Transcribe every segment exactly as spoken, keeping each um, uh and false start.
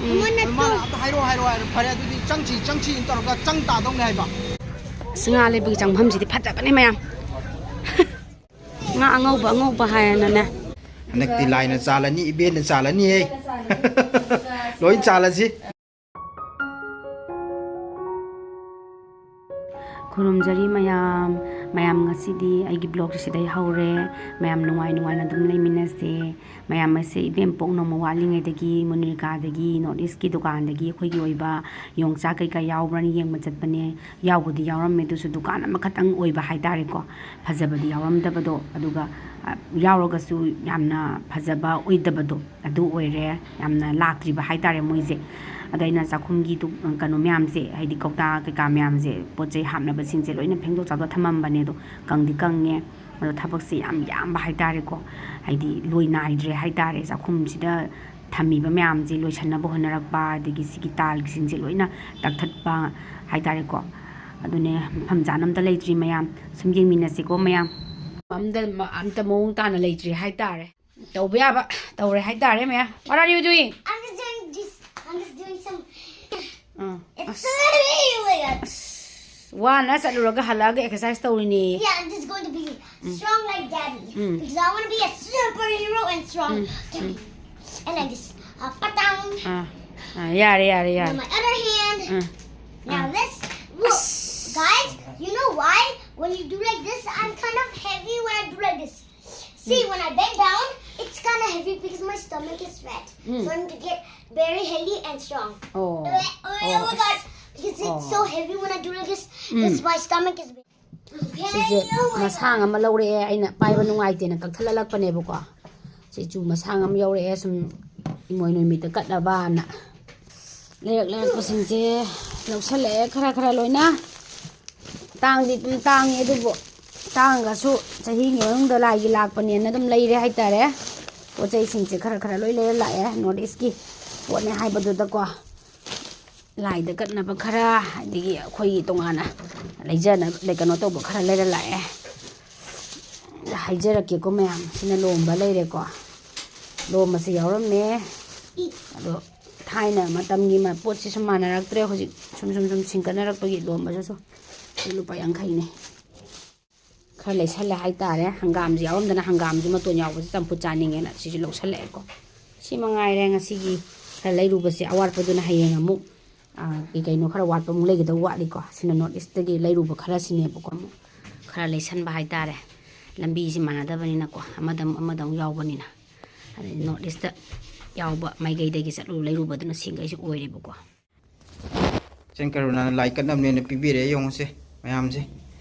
ꯑꯗꯨ ꯃꯥꯅ ꯑꯝꯇ ꯍꯥꯏꯔꯛꯑꯣ, ꯍꯥꯏꯔꯛꯑꯣ ꯍꯥꯏꯔꯦ꯫ ꯐꯔꯦ, ꯑꯗꯨꯗꯤ ꯆꯪꯁꯤ, ꯆꯪꯁꯤꯅ ꯇꯧꯔꯒ ꯆꯪ ꯇꯥꯗꯧꯅꯦ ꯍꯥꯏꯕ꯫ ꯑꯁ, ꯉꯥ ꯂꯩꯕꯒꯤ ꯆꯪꯐꯝꯁꯤꯗꯤ ꯐꯖꯕꯅꯦ ꯃꯌꯥꯝ꯫ ꯉꯥ ꯑꯉꯧꯕ, ꯑꯉꯧꯕ ꯍꯥꯏꯅꯅꯦ꯫ ꯍꯟꯗꯛꯇꯤ ꯂꯥꯏꯅ ꯆꯥꯜꯂꯅꯤ, ꯏꯕꯦꯟꯅ ꯆꯥꯜꯂꯅꯤꯍꯦ꯫ ꯂꯣꯏ ꯆꯥꯜꯂꯁꯤ꯫ ꯈꯨꯔꯨꯝꯖꯔꯤ ꯃꯌꯥꯝ꯫ ꯃꯌꯥꯝ, ꯉꯁꯤꯗꯤ ꯑꯩꯒꯤ vlogꯁꯦ ꯁꯤꯗꯩ ꯍꯧꯔꯦ꯫ ꯃꯌꯥꯝ ꯅꯨꯡꯉꯥꯏ ꯅꯨꯡꯉꯥꯏꯅ ꯑꯗꯨꯝ ꯂꯩꯃꯤꯟꯅꯁꯦ꯫ ꯃꯌꯥꯝ ꯑꯁꯦ ꯏꯕꯦꯝ ꯄꯣꯛ ꯅꯧꯅ ꯋꯥꯠꯂꯤꯉꯩꯗꯒꯤ ꯃꯣꯅꯤꯀꯥꯗꯒꯤ North Eastꯀꯤ ꯗꯨꯀꯥꯟꯗꯒꯤ ꯑꯩꯈꯣꯏꯒꯤ ꯑꯣꯏꯕ ꯌꯣꯡꯆꯥꯛ ꯀꯩꯀꯥ ꯌꯥꯎꯕ꯭ꯔꯥꯅ ꯌꯦꯡꯕ ꯆꯠꯄꯅꯦ꯫ ꯌꯥꯎꯕꯨꯗꯤ ꯌꯥꯎꯔꯝꯃꯦ, ꯑꯗꯨꯁꯨ ꯗꯨꯀꯥꯟ ꯑꯃꯈꯛꯇꯪ ꯑꯣꯏꯕ ꯍꯥꯏꯇꯥꯔꯦꯀꯣ꯫ ꯐꯖꯕꯗꯤ ꯌꯥꯎꯔꯝꯗꯕꯗꯣ, ꯑꯗꯨꯒ, ꯑ, ꯌꯥꯎꯔꯒꯁꯨ ꯌꯥꯝꯅ ꯐꯖꯕ ꯑꯣꯏꯗꯕꯗꯣ꯫ ꯑꯗꯨ ꯑꯣꯏꯔꯦ, ꯌꯥꯝꯅ ꯂꯥꯛꯇ꯭ꯔꯤꯕ ꯍꯥꯏꯇꯥꯔꯦ ꯃꯣꯏꯁꯦ꯫ ꯑꯗꯣ ꯑꯩꯅ ꯆꯥꯛꯈꯨꯝꯒꯤ ꯗꯨ-, ꯀꯩꯅꯣ ꯃꯌꯥꯝꯁꯦ, ꯍꯥꯏꯗꯤ ꯀꯧꯇꯥ ꯀꯩꯀꯥ ꯃꯌꯥꯝꯁꯦ, ꯄꯣꯠ ꯆꯩ ꯍꯥꯞꯅꯕꯁꯤꯡꯁꯦ ꯂꯣꯏꯅ ꯐꯦꯡꯗꯣꯛ ꯆꯥꯝꯊꯣꯛ ꯊꯝꯃꯝꯕꯅꯦ꯫ ꯑꯗꯣ ꯀꯪꯗꯤ ꯀꯪꯉꯦ꯫ ꯑꯗꯣ ꯊꯕꯛꯁꯦ ꯌꯥꯝ ꯌꯥꯝꯕ ꯍꯥꯏꯇꯥꯔꯦꯀꯣ꯫ ꯍꯥꯏꯗꯤ ꯂꯣꯏ ꯅꯥꯏꯗ꯭ꯔꯦ ꯍꯥꯏꯇꯥꯔꯦ꯫ ꯆꯥꯛꯈꯨꯝꯁꯤꯗ ꯊꯝꯃꯤꯕ ꯃꯌꯥꯝꯁꯦ ꯂꯣꯏꯁꯟꯅꯕ ꯍꯣꯠꯅꯔꯛꯄ, ꯑꯗꯒꯤ ꯁꯤꯒꯤ tileꯁꯤꯡꯁꯦ ꯂꯣꯏꯅ ꯇꯛꯊꯠꯄ ꯍꯥꯏꯇꯥꯔꯦꯀꯣ꯫ ꯑꯗꯨꯅꯦ, ꯃꯐꯝ ꯆꯥꯅ ꯑꯝꯇ ꯂꯩꯇ꯭ꯔꯤ ꯃꯌꯥꯝ꯫ ꯁꯨꯝ ꯌꯦꯡꯃꯤꯟꯅꯁꯤꯀꯣ ꯃꯌꯥꯝ꯫ ꯑꯝꯇ, ꯑꯝꯇ ꯃꯑꯣꯡ ꯇꯥꯅ ꯂꯩꯇ꯭ꯔꯤ ꯍꯥꯏꯇꯥꯔꯦ꯫ ꯇꯧꯕ ꯌꯥꯕ ꯇꯧꯔꯦ ꯍꯥꯏꯇꯥꯔꯦ ꯃꯌꯥꯝ꯫ What are you doing? I'm just doing this. I'm just doing some. Ah. It's so heavy, like that. ꯋꯥꯅ ꯆꯠꯂꯨꯔꯒ ꯍꯜꯂꯛꯑꯒ exercise ꯇꯧꯔꯤꯅꯦ꯫ Yeah, I'm just going to be strong like daddy. Mm. Because I want to be a superhero and strong. Mm. And like this. Uh, patang. ꯑꯥ. ꯑꯥ, ꯌꯥꯔꯦ, ꯌꯥꯔꯦ, ꯌꯥꯔꯦ꯫ On my other hand. Ah. Now this. Look, guys, you know why? When you do like this, I'm kind of heavy when I do like this. See, when I bend down, it's kind of heavy because my stomach is fat. Mm. So I need to get very healthy and strong. Oh. Oh, oh my God. Because it's so heavy when I do like this, because my stomach is big. Okay, ꯁꯤꯁꯦ oh my ꯃꯁꯥꯡ God. ꯑꯃ ꯂꯧꯔꯛꯑꯦ, ꯑꯩꯅ ꯄꯥꯏꯕ ꯅꯨꯡꯉꯥꯏꯇꯦꯅ ꯀꯛꯊꯠꯍꯜꯂꯛꯄꯅꯦꯕꯀꯣ꯫ ꯁꯤ ꯆꯨ ꯃꯁꯥꯡ ꯑꯃ ꯌꯧꯔꯛꯑꯦ, ꯁꯨꯝ ꯏꯃꯣꯏꯅꯨ ꯅꯨꯃꯤꯠꯇ ꯀꯠꯅꯕꯅ꯫ ꯂꯩꯔꯛ ꯂꯩꯔꯛꯄꯁꯤꯡꯁꯦ ꯂꯧꯁꯜꯂꯛꯑꯦ ꯈꯔ ꯈꯔ ꯂꯣꯏꯅ꯫ ꯇꯥꯡꯗꯤ ꯑꯗꯨꯝ ꯇꯥꯡꯉꯦ, ꯑꯗꯨꯕꯨ ꯇꯥꯡꯉꯒꯁꯨ ꯆꯍꯤꯒꯤ ꯃꯅꯨꯡꯗ ꯂꯥꯏꯒꯤ ꯂꯥꯛꯄꯅꯦꯅ ꯑꯗꯨꯝ ꯂꯩꯔꯦ ꯍꯥꯏꯇꯥꯔꯦ꯫ ꯄꯣꯠ ꯆꯩꯁꯤꯡꯁꯦ ꯈꯔ ꯈꯔ ꯂꯣꯏ ꯂꯩꯔ ꯂꯥꯛꯑꯦ, North Eastꯀꯤ ꯄꯣꯠꯅꯦ ꯍꯥꯏꯕꯗꯨꯗꯀꯣ꯫ ꯂꯥꯏꯗ ꯀꯠꯅꯕ ꯈꯔ, ꯑꯗꯒꯤ ꯑꯩꯈꯣꯏꯒꯤ ꯇꯣꯉꯥꯟꯅ ꯂꯩꯖꯅꯕ, ꯀꯩꯅꯣ ꯇꯧꯕ ꯈꯔ ꯂꯩꯔ ꯂꯥꯛꯑꯦ꯫ ꯍꯥꯏꯖꯔꯛꯀꯦꯀꯣ ꯃꯌꯥꯝ, ꯁꯤꯅ ꯂꯣꯝꯕ ꯂꯩꯔꯦꯀꯣ, ꯂꯣꯝꯕꯁꯦ ꯌꯥꯎꯔꯝꯃꯦ꯫ ꯑꯗꯣ ꯊꯥꯏꯅ ꯃꯇꯝꯒꯤ ꯃ-, ꯄꯣꯠꯁꯤ ꯁꯨꯝ ꯃꯥꯟꯅꯔꯛꯇ꯭ꯔꯦ ꯍꯧꯖꯤꯛ꯫ ꯁꯨꯝ, ꯁꯨꯝ, ꯁꯨꯝ ꯁꯤꯡꯒꯠꯅꯔꯛꯄꯒꯤ ꯂꯣꯝꯕꯁꯨ ꯁꯨꯝ꯫ ꯁꯤ ꯂꯨꯄꯥ ꯌꯥꯡꯈꯩꯅꯦ꯫ ꯈꯔ ꯂꯩꯁꯜꯂꯦ ꯍꯥꯏꯇꯥꯔꯦ꯫ ꯍꯪꯒꯥꯝꯁꯨ ꯌꯥꯎꯔꯝꯗꯅ ꯍꯪꯒꯥꯝꯁꯨ ꯃꯇꯣꯟ ꯌꯥꯎꯕꯁꯦ ꯆꯝꯐꯨꯠ ꯆꯥꯅꯤꯡꯉꯦꯅ ꯁꯤꯁꯨ ꯂꯧꯁꯜꯂꯛꯑꯦꯀꯣ꯫ ꯁꯤ ꯃꯉꯥꯏꯔꯦ ꯉꯁꯤꯒꯤ ꯈꯔ ꯂꯩꯔꯨꯕꯁꯦ꯫ ꯑꯋꯥꯠꯄꯗꯨꯅ ꯍꯌꯦꯡ ꯑꯃꯨꯛ, ꯑ, ꯀꯩ ꯀꯩꯅꯣ ꯈꯔ ꯋꯥꯠꯄ ꯑꯃꯨꯛ ꯂꯩꯒꯗꯧ ꯋꯥꯠꯂꯤꯀꯣ꯫ ꯁꯤꯅ North Eastꯇꯒꯤ ꯂꯩꯔꯨꯕ ꯈꯔꯁꯤꯅꯦꯕꯀꯣ꯫ ꯑꯃꯨꯛ ꯈꯔ ꯂꯩꯁꯟꯕ ꯍꯥꯏꯇꯥꯔꯦ꯫ ꯂꯝꯕꯤꯁꯤ ꯃꯥꯟꯅꯗꯕꯅꯤꯅꯀꯣ꯫ ꯑꯃꯗ ꯑꯃꯨꯛ, ꯑꯃꯗ ꯑꯃꯨꯛ ꯌꯥꯎꯕꯅꯤꯅ꯫ ꯑꯗꯩ North Eastꯇ ꯌꯥꯎꯕ ꯃꯥꯏꯀꯩꯗꯒꯤ ꯆꯠꯂꯨ ꯂꯩꯔꯨꯕꯗꯨꯅ ꯁꯤꯡꯈꯩꯁꯦ ꯑꯣꯏꯔꯦꯕꯀꯣ꯫ ꯆꯦꯟ ꯀꯔꯨꯅꯥꯅ ꯂꯥꯏ ꯀꯠꯅꯕꯅꯦꯅ ꯄꯤꯕꯤꯔꯛꯑꯦ ꯌꯦꯡꯉꯨꯁꯦ ꯃꯌꯥꯝꯁꯦ꯫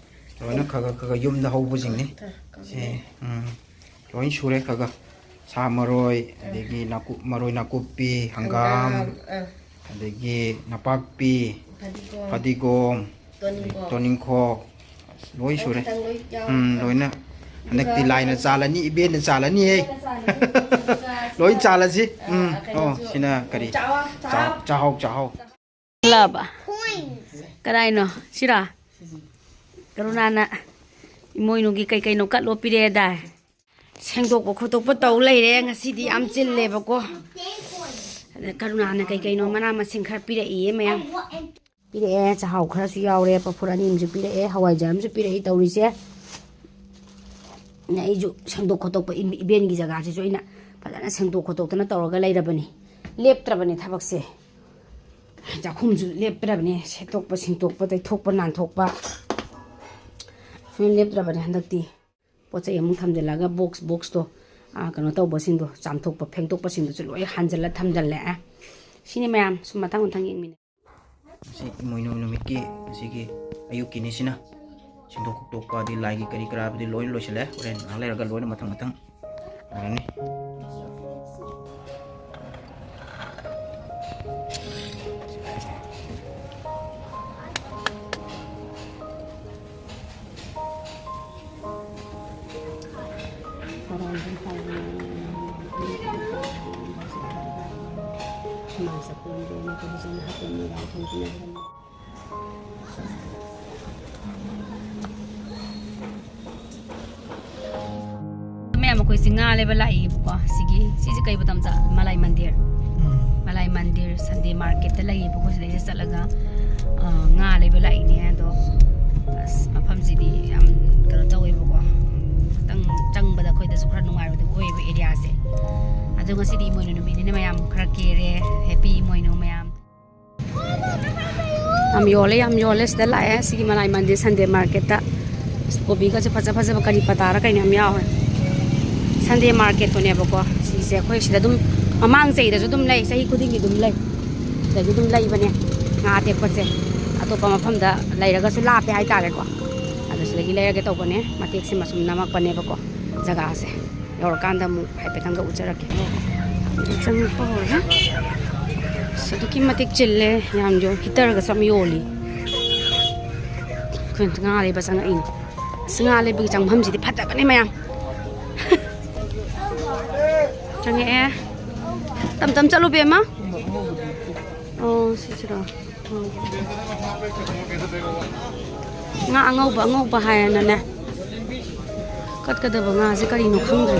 ꯂꯣꯏꯅ ꯈꯔ ꯈꯔ, ꯈꯔ ꯈꯔ ꯌꯨꯝꯗ ꯍꯧꯕꯁꯤꯡꯅꯤ꯫ ꯁꯦ, ꯎꯝ꯫ ꯂꯣꯏ ꯁꯨꯔꯦ ꯈꯔ ꯈꯔ꯫ ꯁꯥ ꯃꯔꯣꯏ, ꯑꯗꯒꯤ ꯅꯥꯀꯨꯞ-, ꯃꯔꯣꯏ ꯅꯥꯀꯨꯞꯄꯤ, ꯍꯪꯒꯥꯝ, ꯍꯪꯒꯥꯝ, ꯑ꯫ ꯑꯗꯒꯤ ꯅꯄꯥꯛꯄꯤ, ꯐꯗꯤꯒꯣꯝ꯫ ꯐꯗꯤꯒꯣꯝ, ꯇꯣꯅꯤꯡꯈꯣꯛ꯫ ꯇꯣꯅꯤꯡꯈꯣꯛ꯫ ꯂꯣꯏ ꯁꯨꯔꯦ꯫ ꯈꯤꯇꯪ ꯂꯣꯏ ꯌꯥꯎꯔꯦ꯫ ꯎꯝ, ꯂꯣꯏꯅ꯫ ꯑꯗꯨꯒ ꯍꯟꯗꯛꯇꯤ ꯂꯥꯏꯅ ꯆꯥꯜꯂꯅꯤ, ꯏꯕꯦꯟꯅ ꯆꯥꯜꯂꯅꯤꯍꯦ꯫ ꯏꯕꯦꯟꯅ ꯆꯥꯜꯂꯅꯤ꯫ ꯑꯗꯨꯒ ꯁꯤꯅ, ꯂꯣꯏ ꯆꯥꯜꯂꯁꯤ꯫ ꯑ, ꯎꯝ꯫ ꯀꯩꯅꯣꯁꯨ, ꯑꯣ, ꯁꯤꯅ ꯀꯔꯤ? ꯆꯥꯍꯥꯎ, ꯆꯥꯍꯥꯎ꯫ ꯆꯥꯍꯥꯎ, ꯆꯥꯍꯥꯎ꯫ ꯂꯥꯛꯑꯕ? ꯀꯗꯥꯏꯅꯣ? ꯁꯤꯔꯥ? ꯀꯔꯨꯅꯥꯅ ꯏꯃꯣꯏꯅꯨꯒꯤ ꯀꯩ ꯀꯩꯅꯣ ꯀꯠꯂꯣ ꯄꯤꯔꯛꯑꯦꯗꯥꯏ? ꯁꯦꯡꯗꯣꯛꯄ ꯈꯣꯠꯇꯣꯛꯄ ꯇꯧ ꯂꯩꯔꯦ꯫ ꯉꯁꯤꯗꯤ ꯌꯥꯝ ꯆꯤꯜꯂꯦꯕꯀꯣ꯫ ꯑꯗ ꯀꯔꯨꯅꯥꯅ ꯀꯩ ꯀꯩꯅꯣ ꯃꯅꯥ ꯃꯁꯤꯡ ꯈꯔ ꯄꯤꯔꯛꯏꯌꯦ ꯃꯌꯥꯝ꯫ ꯄꯤꯔꯛꯑꯦ, ꯆꯥꯍꯥꯎ ꯈꯔꯁꯨ ꯌꯥꯎꯔꯦ, ꯄꯥꯐꯣꯔ ꯑꯅꯤ ꯑꯃꯁꯨ ꯄꯤꯔꯛꯑꯦ, ꯍꯋꯥꯏꯖꯥꯔ ꯑꯃꯁꯨ ꯄꯤꯔꯛꯏ ꯇꯧꯔꯤꯁꯦ꯫ ꯑꯗ ꯑꯩꯁꯨ ꯁꯦꯡꯗꯣꯛ ꯈꯣꯠꯇꯣꯛꯄ, ꯏꯕꯦꯟꯒꯤ ꯖꯒꯥꯁꯤꯁꯨ ꯑꯩꯅ ꯐꯖꯅ ꯁꯦꯡꯗꯣꯛ ꯈꯣꯠꯇꯣꯛꯇꯅ ꯇꯧꯔꯒ ꯂꯩꯔꯕꯅꯤ, ꯂꯦꯞꯇ꯭ꯔꯕꯅꯤ ꯊꯕꯛꯁꯦ꯫ ꯆꯥꯛꯈꯨꯝꯁꯨ ꯂꯦꯞꯇ꯭ꯔꯕꯅꯤ, ꯁꯦꯠꯇꯣꯛꯄ, ꯁꯦꯡꯇꯣꯛꯄ, ꯇꯩꯊꯣꯛꯄ, ꯅꯥꯟꯊꯣꯛꯄ ꯁꯨꯡꯂꯦꯞ ꯂꯦꯞꯇ꯭ꯔꯕꯅꯤ ꯍꯟꯗꯛꯇꯤ꯫ ꯄꯣꯠ ꯆꯩ ꯑꯃꯨꯛ ꯊꯝꯖꯤꯜꯂꯒ ꯕꯣꯛꯁ, ꯕꯣꯛꯁꯇꯣ, ꯑꯥ, ꯀꯩꯅꯣ ꯇꯧꯕꯁꯤꯡꯗꯣ, ꯆꯥꯝꯊꯣꯛꯄ, ꯐꯦꯡꯗꯣꯛꯄꯁꯤꯡꯗꯨꯁꯨ ꯂꯣꯏ ꯍꯥꯟꯖꯤꯜꯂ ꯊꯝꯖꯤꯜꯂꯦ꯫ ꯁꯤꯅꯤ ꯃꯌꯥꯝ, ꯁꯨꯝ ꯃꯊꯪ ꯃꯊꯪ ꯌꯦꯡꯃꯤꯟꯅꯩ꯫ ꯉꯁꯤ ꯏꯃꯣꯏꯅꯨ ꯅꯨꯃꯤꯠꯀꯤ ꯉꯁꯤꯒꯤ ꯑꯌꯨꯛꯀꯤꯅꯤ ꯁꯤꯅ꯫ ꯁꯦꯡꯗꯣꯛ ꯈꯣꯠꯇꯣꯛꯄ ꯑꯗꯩ ꯂꯥꯏꯒꯤ ꯀꯔꯤ ꯀꯔꯥꯕꯨꯗꯤ ꯂꯣꯏꯅ ꯂꯣꯏꯁꯤꯜꯂꯦ꯫ ꯍꯣꯔꯦꯟ ꯉꯥꯏꯍꯥꯛ ꯂꯩꯔꯒ ꯂꯣꯏꯅ ꯃꯊꯪ ꯃꯊꯪ ꯎꯔꯅꯤ꯫ ꯃꯌꯥꯝ ꯑꯩꯈꯣꯏꯁꯤ ꯉꯥ ꯂꯩꯕ ꯂꯥꯛꯏꯕꯀꯣ꯫ ꯁꯤꯒꯤ, ꯁꯤꯁꯦ ꯀꯩ ꯃꯇꯝ ꯆꯥ-, ꯃꯂꯥꯏ ꯃꯟꯗꯤꯔ꯫ ꯎꯝ꯫ ꯃꯂꯥꯏ ꯃꯟꯗꯤꯔ ꯁꯟꯗꯦ ꯃꯥꯔꯀꯦꯠꯇ ꯂꯩꯌꯦꯕꯀꯣ꯫ ꯁꯤꯗꯩꯁꯤꯗ ꯆꯠꯂꯒ, ꯑ, ꯉꯥ ꯂꯩꯕ ꯂꯥꯛꯏꯅꯦ꯫ ꯑꯗꯣ ꯑꯁ, ꯃꯐꯝꯁꯤꯗꯤ ꯌꯥꯝ ꯀꯩꯅꯣ ꯇꯧꯋꯦꯕꯀꯣ, ꯈꯤꯇꯪ ꯆꯪꯕꯗ ꯑꯩꯈꯣꯏꯗꯁꯨ ꯈꯔ ꯅꯨꯡꯉꯥꯏꯔꯣꯏꯗꯕ ꯑꯣꯏꯌꯦꯕ ꯑꯦꯔꯤꯌꯥꯁꯦ꯫ ꯑꯗꯣ ꯉꯁꯤꯗꯤ ꯏꯃꯣꯏꯅꯨ ꯅꯨꯃꯤꯠꯅꯤꯅ ꯃꯌꯥꯝ ꯈꯔ ꯀꯦꯔꯦ꯫ ꯍꯦꯄꯤ ꯏꯃꯣꯏꯅꯨ ꯃꯌꯥꯝ꯫ ꯌꯥꯝ ꯌꯣꯜꯂꯦ, ꯌꯥꯝ ꯌꯣꯜꯂꯦ꯫ ꯁꯤꯗ ꯂꯥꯛꯑꯦ, ꯁꯤꯒꯤ ꯃꯂꯥꯏ ꯃꯟꯗꯤꯔ ꯁꯟꯗꯦ ꯃꯥꯔꯀꯦꯠꯇ꯫ ꯑꯁ, ꯀꯣꯕꯤꯒꯁꯦ ꯐꯖ ꯐꯖꯕ ꯀꯔꯤ ꯄꯇꯥꯔ ꯀꯩꯅꯣ ꯌꯥꯝ ꯌꯥꯎꯔꯦ꯫ ꯁꯟꯗꯦ ꯃꯥꯔꯀꯦꯠꯇꯨꯅꯦꯕꯀꯣ ꯁꯤꯁꯦ꯫ ꯑꯩꯈꯣꯏ ꯁꯤꯗ ꯑꯗꯨꯝ ꯃꯃꯥꯡ ꯆꯍꯤꯗꯁꯨ ꯑꯗꯨꯝ ꯂꯩ, ꯆꯍꯤ ꯈꯨꯗꯤꯡꯒꯤ ꯑꯗꯨꯝ ꯂꯩ꯫ ꯁꯤꯗꯒꯤ ꯑꯗꯨꯝ ꯂꯩꯕꯅꯦ ꯉꯥ ꯑꯇꯦꯛꯄꯁꯦ꯫ ꯑꯇꯣꯞꯄ ꯃꯐꯝꯗ ꯂꯩꯔꯒꯁꯨ ꯂꯥꯞꯄꯦ ꯍꯥꯏꯇꯥꯔꯦꯀꯣ꯫ ꯑꯗꯣ ꯁꯤꯗꯒꯤ ꯂꯩꯔꯒꯦ ꯇꯧꯕꯅꯦ꯫ ꯃꯇꯦꯛꯁꯤꯃ ꯁꯨꯝ ꯅꯝꯃꯛꯄꯅꯦꯕꯀꯣ ꯖꯒꯥꯁꯦ꯫ ꯌꯧꯔꯀꯥꯟꯗ ꯑꯃꯨꯛ ꯍꯥꯏꯐꯦꯠꯇꯪꯒ ꯎꯠꯆꯔꯛꯀꯦ꯫ ꯑꯗꯨ ꯆꯪꯉꯛꯄ ꯍꯧꯔꯦ꯫ ꯑꯁ, ꯑꯗꯨꯛꯀꯤ ꯃꯇꯤꯛ ꯆꯤꯜꯂꯦ꯫ ꯌꯥꯝ ꯌꯣ-, ꯍꯤꯇꯔꯒꯁꯨ ꯌꯥꯝ ꯌꯣꯜꯂꯤ꯫ ꯑꯩꯈꯣꯏ ꯉꯥ ꯂꯩꯕ ꯆꯪꯉꯛꯏꯅꯦ꯫ ꯑꯁ, ꯉꯥ ꯂꯩꯕꯒꯤ ꯆꯪꯐꯝꯁꯤꯗꯤ ꯐꯖꯕꯅꯦ ꯃꯌꯥꯝ꯫ ꯆꯪꯉꯛꯑꯦ꯫ ꯇꯝ ꯇꯝ ꯆꯠꯂꯨ, ꯕꯦꯝꯃ꯫ ꯑꯣ, ꯁꯤꯁꯤꯔꯣ? ꯎꯝ꯫ ꯉꯥ ꯑꯉꯧꯕ, ꯑꯉꯧꯕ ꯍꯥꯏꯌꯦꯅꯅꯦ꯫ ꯀꯠꯀꯗꯕ ꯉꯥꯁꯦ ꯀꯔꯤꯅꯣ ꯈꯪꯗ꯭ꯔꯦ꯫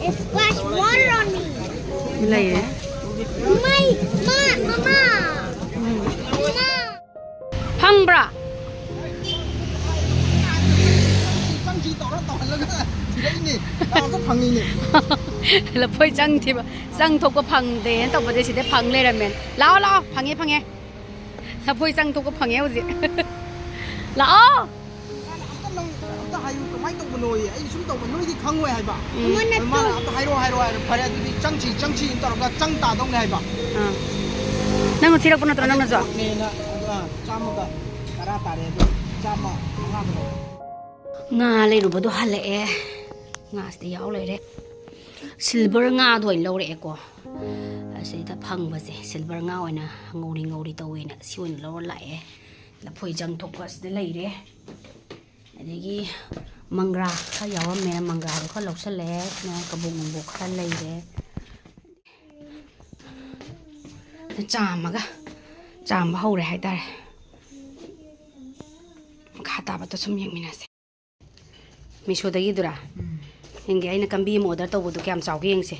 It splash water on me. ꯂꯩꯔꯦ꯫ My, my, mama. Um. Mama. ꯐꯪꯕ꯭ꯔꯥ? ꯆꯪꯁꯤ ꯇꯧꯔ ꯇꯧꯍꯜꯂꯒ ꯊꯤꯔꯛꯏꯅꯦ꯫ ꯇꯧꯔꯒ ꯐꯪꯉꯤꯅꯦ꯫ ꯂꯐꯣꯏ ꯆꯪ ꯊꯤꯕ, ꯆꯪ ꯊꯣꯛꯄ ꯐꯪꯗꯦꯅ ꯇꯧꯕꯗꯩ ꯁꯤꯗ ꯐꯪ ꯂꯩꯔꯝꯃꯦ꯫ ꯂꯥꯛꯑꯣ, ꯂꯥꯛꯑꯣ, ꯐꯪꯉꯦ, ꯐꯪꯉꯦ꯫ ꯂꯐꯣꯏ ꯆꯪ ꯊꯣꯛꯄ ꯐꯪꯉꯦ ꯍꯧꯖꯤꯛ꯫ ꯂꯥꯛꯑꯣ꯫ ꯑꯝꯇ ꯅꯪ ꯑꯝꯇ ꯍꯥꯏꯌꯨ, ꯀꯃꯥꯏꯅ ꯇꯧꯕꯅꯣꯌꯦ? ꯑꯩ ꯁꯨꯝ ꯇꯧꯕ ꯅꯣꯏꯗꯤ ꯈꯪꯉꯣꯏ ꯍꯥꯏꯕ꯫ ꯎꯝ꯫ ꯑꯗꯨ ꯃꯥꯅ ꯑꯝꯇ ꯍꯥꯏꯔꯛꯑꯣ, ꯍꯥꯏꯔꯛꯑꯣ ꯍꯥꯏꯔꯦ꯫ ꯐꯔꯦ, ꯑꯗꯨꯗꯤ ꯆꯪꯁꯤ, ꯆꯪꯁꯤ ꯇꯧꯔꯒ ꯆꯪ ꯇꯥꯗꯧꯅꯦ ꯍꯥꯏꯕ꯫ ꯑꯥ꯫ ꯅꯪꯅ ꯊꯤꯔꯛꯄ ꯅꯠꯇ꯭ꯔꯣ, ꯅꯪꯅꯁꯨ? ꯄꯣꯠꯅꯦꯅ, ꯑꯗꯨ, ꯑꯥ, ꯆꯥꯝꯃꯒ ꯇꯔꯥ ꯇꯥꯔꯦ, ꯑꯗꯨ ꯆꯥꯝꯃ ꯃꯉꯥꯗ ꯂꯧꯔꯣ꯫ ꯉꯥ ꯂꯩꯔꯨꯕꯗꯣ ꯍꯜꯂꯛꯑꯦ꯫ ꯉꯥꯁꯤꯗ ꯌꯥꯎ ꯂꯩꯔꯦ꯫ ꯁꯤꯜꯚꯔ ꯉꯥꯗꯣ ꯑꯣꯏꯅ ꯂꯧꯔꯛꯑꯦꯀꯣ꯫ ꯑꯁꯤꯗ ꯐꯪꯕꯁꯦ ꯁꯤꯜꯚꯔ ꯉꯥ ꯑꯣꯏꯅ ꯉꯧꯔꯤ ꯉꯧꯔꯤ ꯇꯧꯋꯦꯅ ꯁꯤ ꯑꯣꯏꯅ ꯂꯧꯔ ꯂꯥꯛꯑꯦ꯫ ꯂꯐꯣꯏ ꯆꯪ ꯊꯣꯛꯄ ꯑꯁꯤꯗ ꯂꯩꯔꯦ꯫ ꯑꯗꯒꯤ ꯃꯪꯒ꯭ꯔꯥ ꯈꯔ ꯌꯥꯎꯔꯝꯃꯦ, ꯃꯪꯒ꯭ꯔꯥꯗꯣ ꯈꯔ ꯂꯧꯁꯜꯂꯦ꯫ ꯀꯕꯣꯛ ꯅꯨꯡꯕꯣꯛ ꯈꯔ ꯂꯩꯔꯦ꯫ ꯆꯥꯝꯃꯒ, ꯆꯥꯝꯕ ꯍꯧꯔꯦ ꯍꯥꯏꯇꯥꯔꯦ꯫ ꯃꯈꯥ ꯇꯥꯕꯗꯣ ꯁꯨꯝ ꯌꯦꯡꯃꯤꯟꯅꯁꯦ꯫ ꯃꯤꯁꯣꯗꯒꯤꯗꯨꯔꯥ? ꯎꯝ꯫ ꯌꯦꯡꯒꯦ, ꯑꯩꯅ ꯀꯝꯕꯤ ꯑꯃ order ꯇꯧꯕꯗꯣ ꯀꯌꯥꯝ ꯆꯥꯎꯒꯦ ꯌꯦꯡꯁꯦ꯫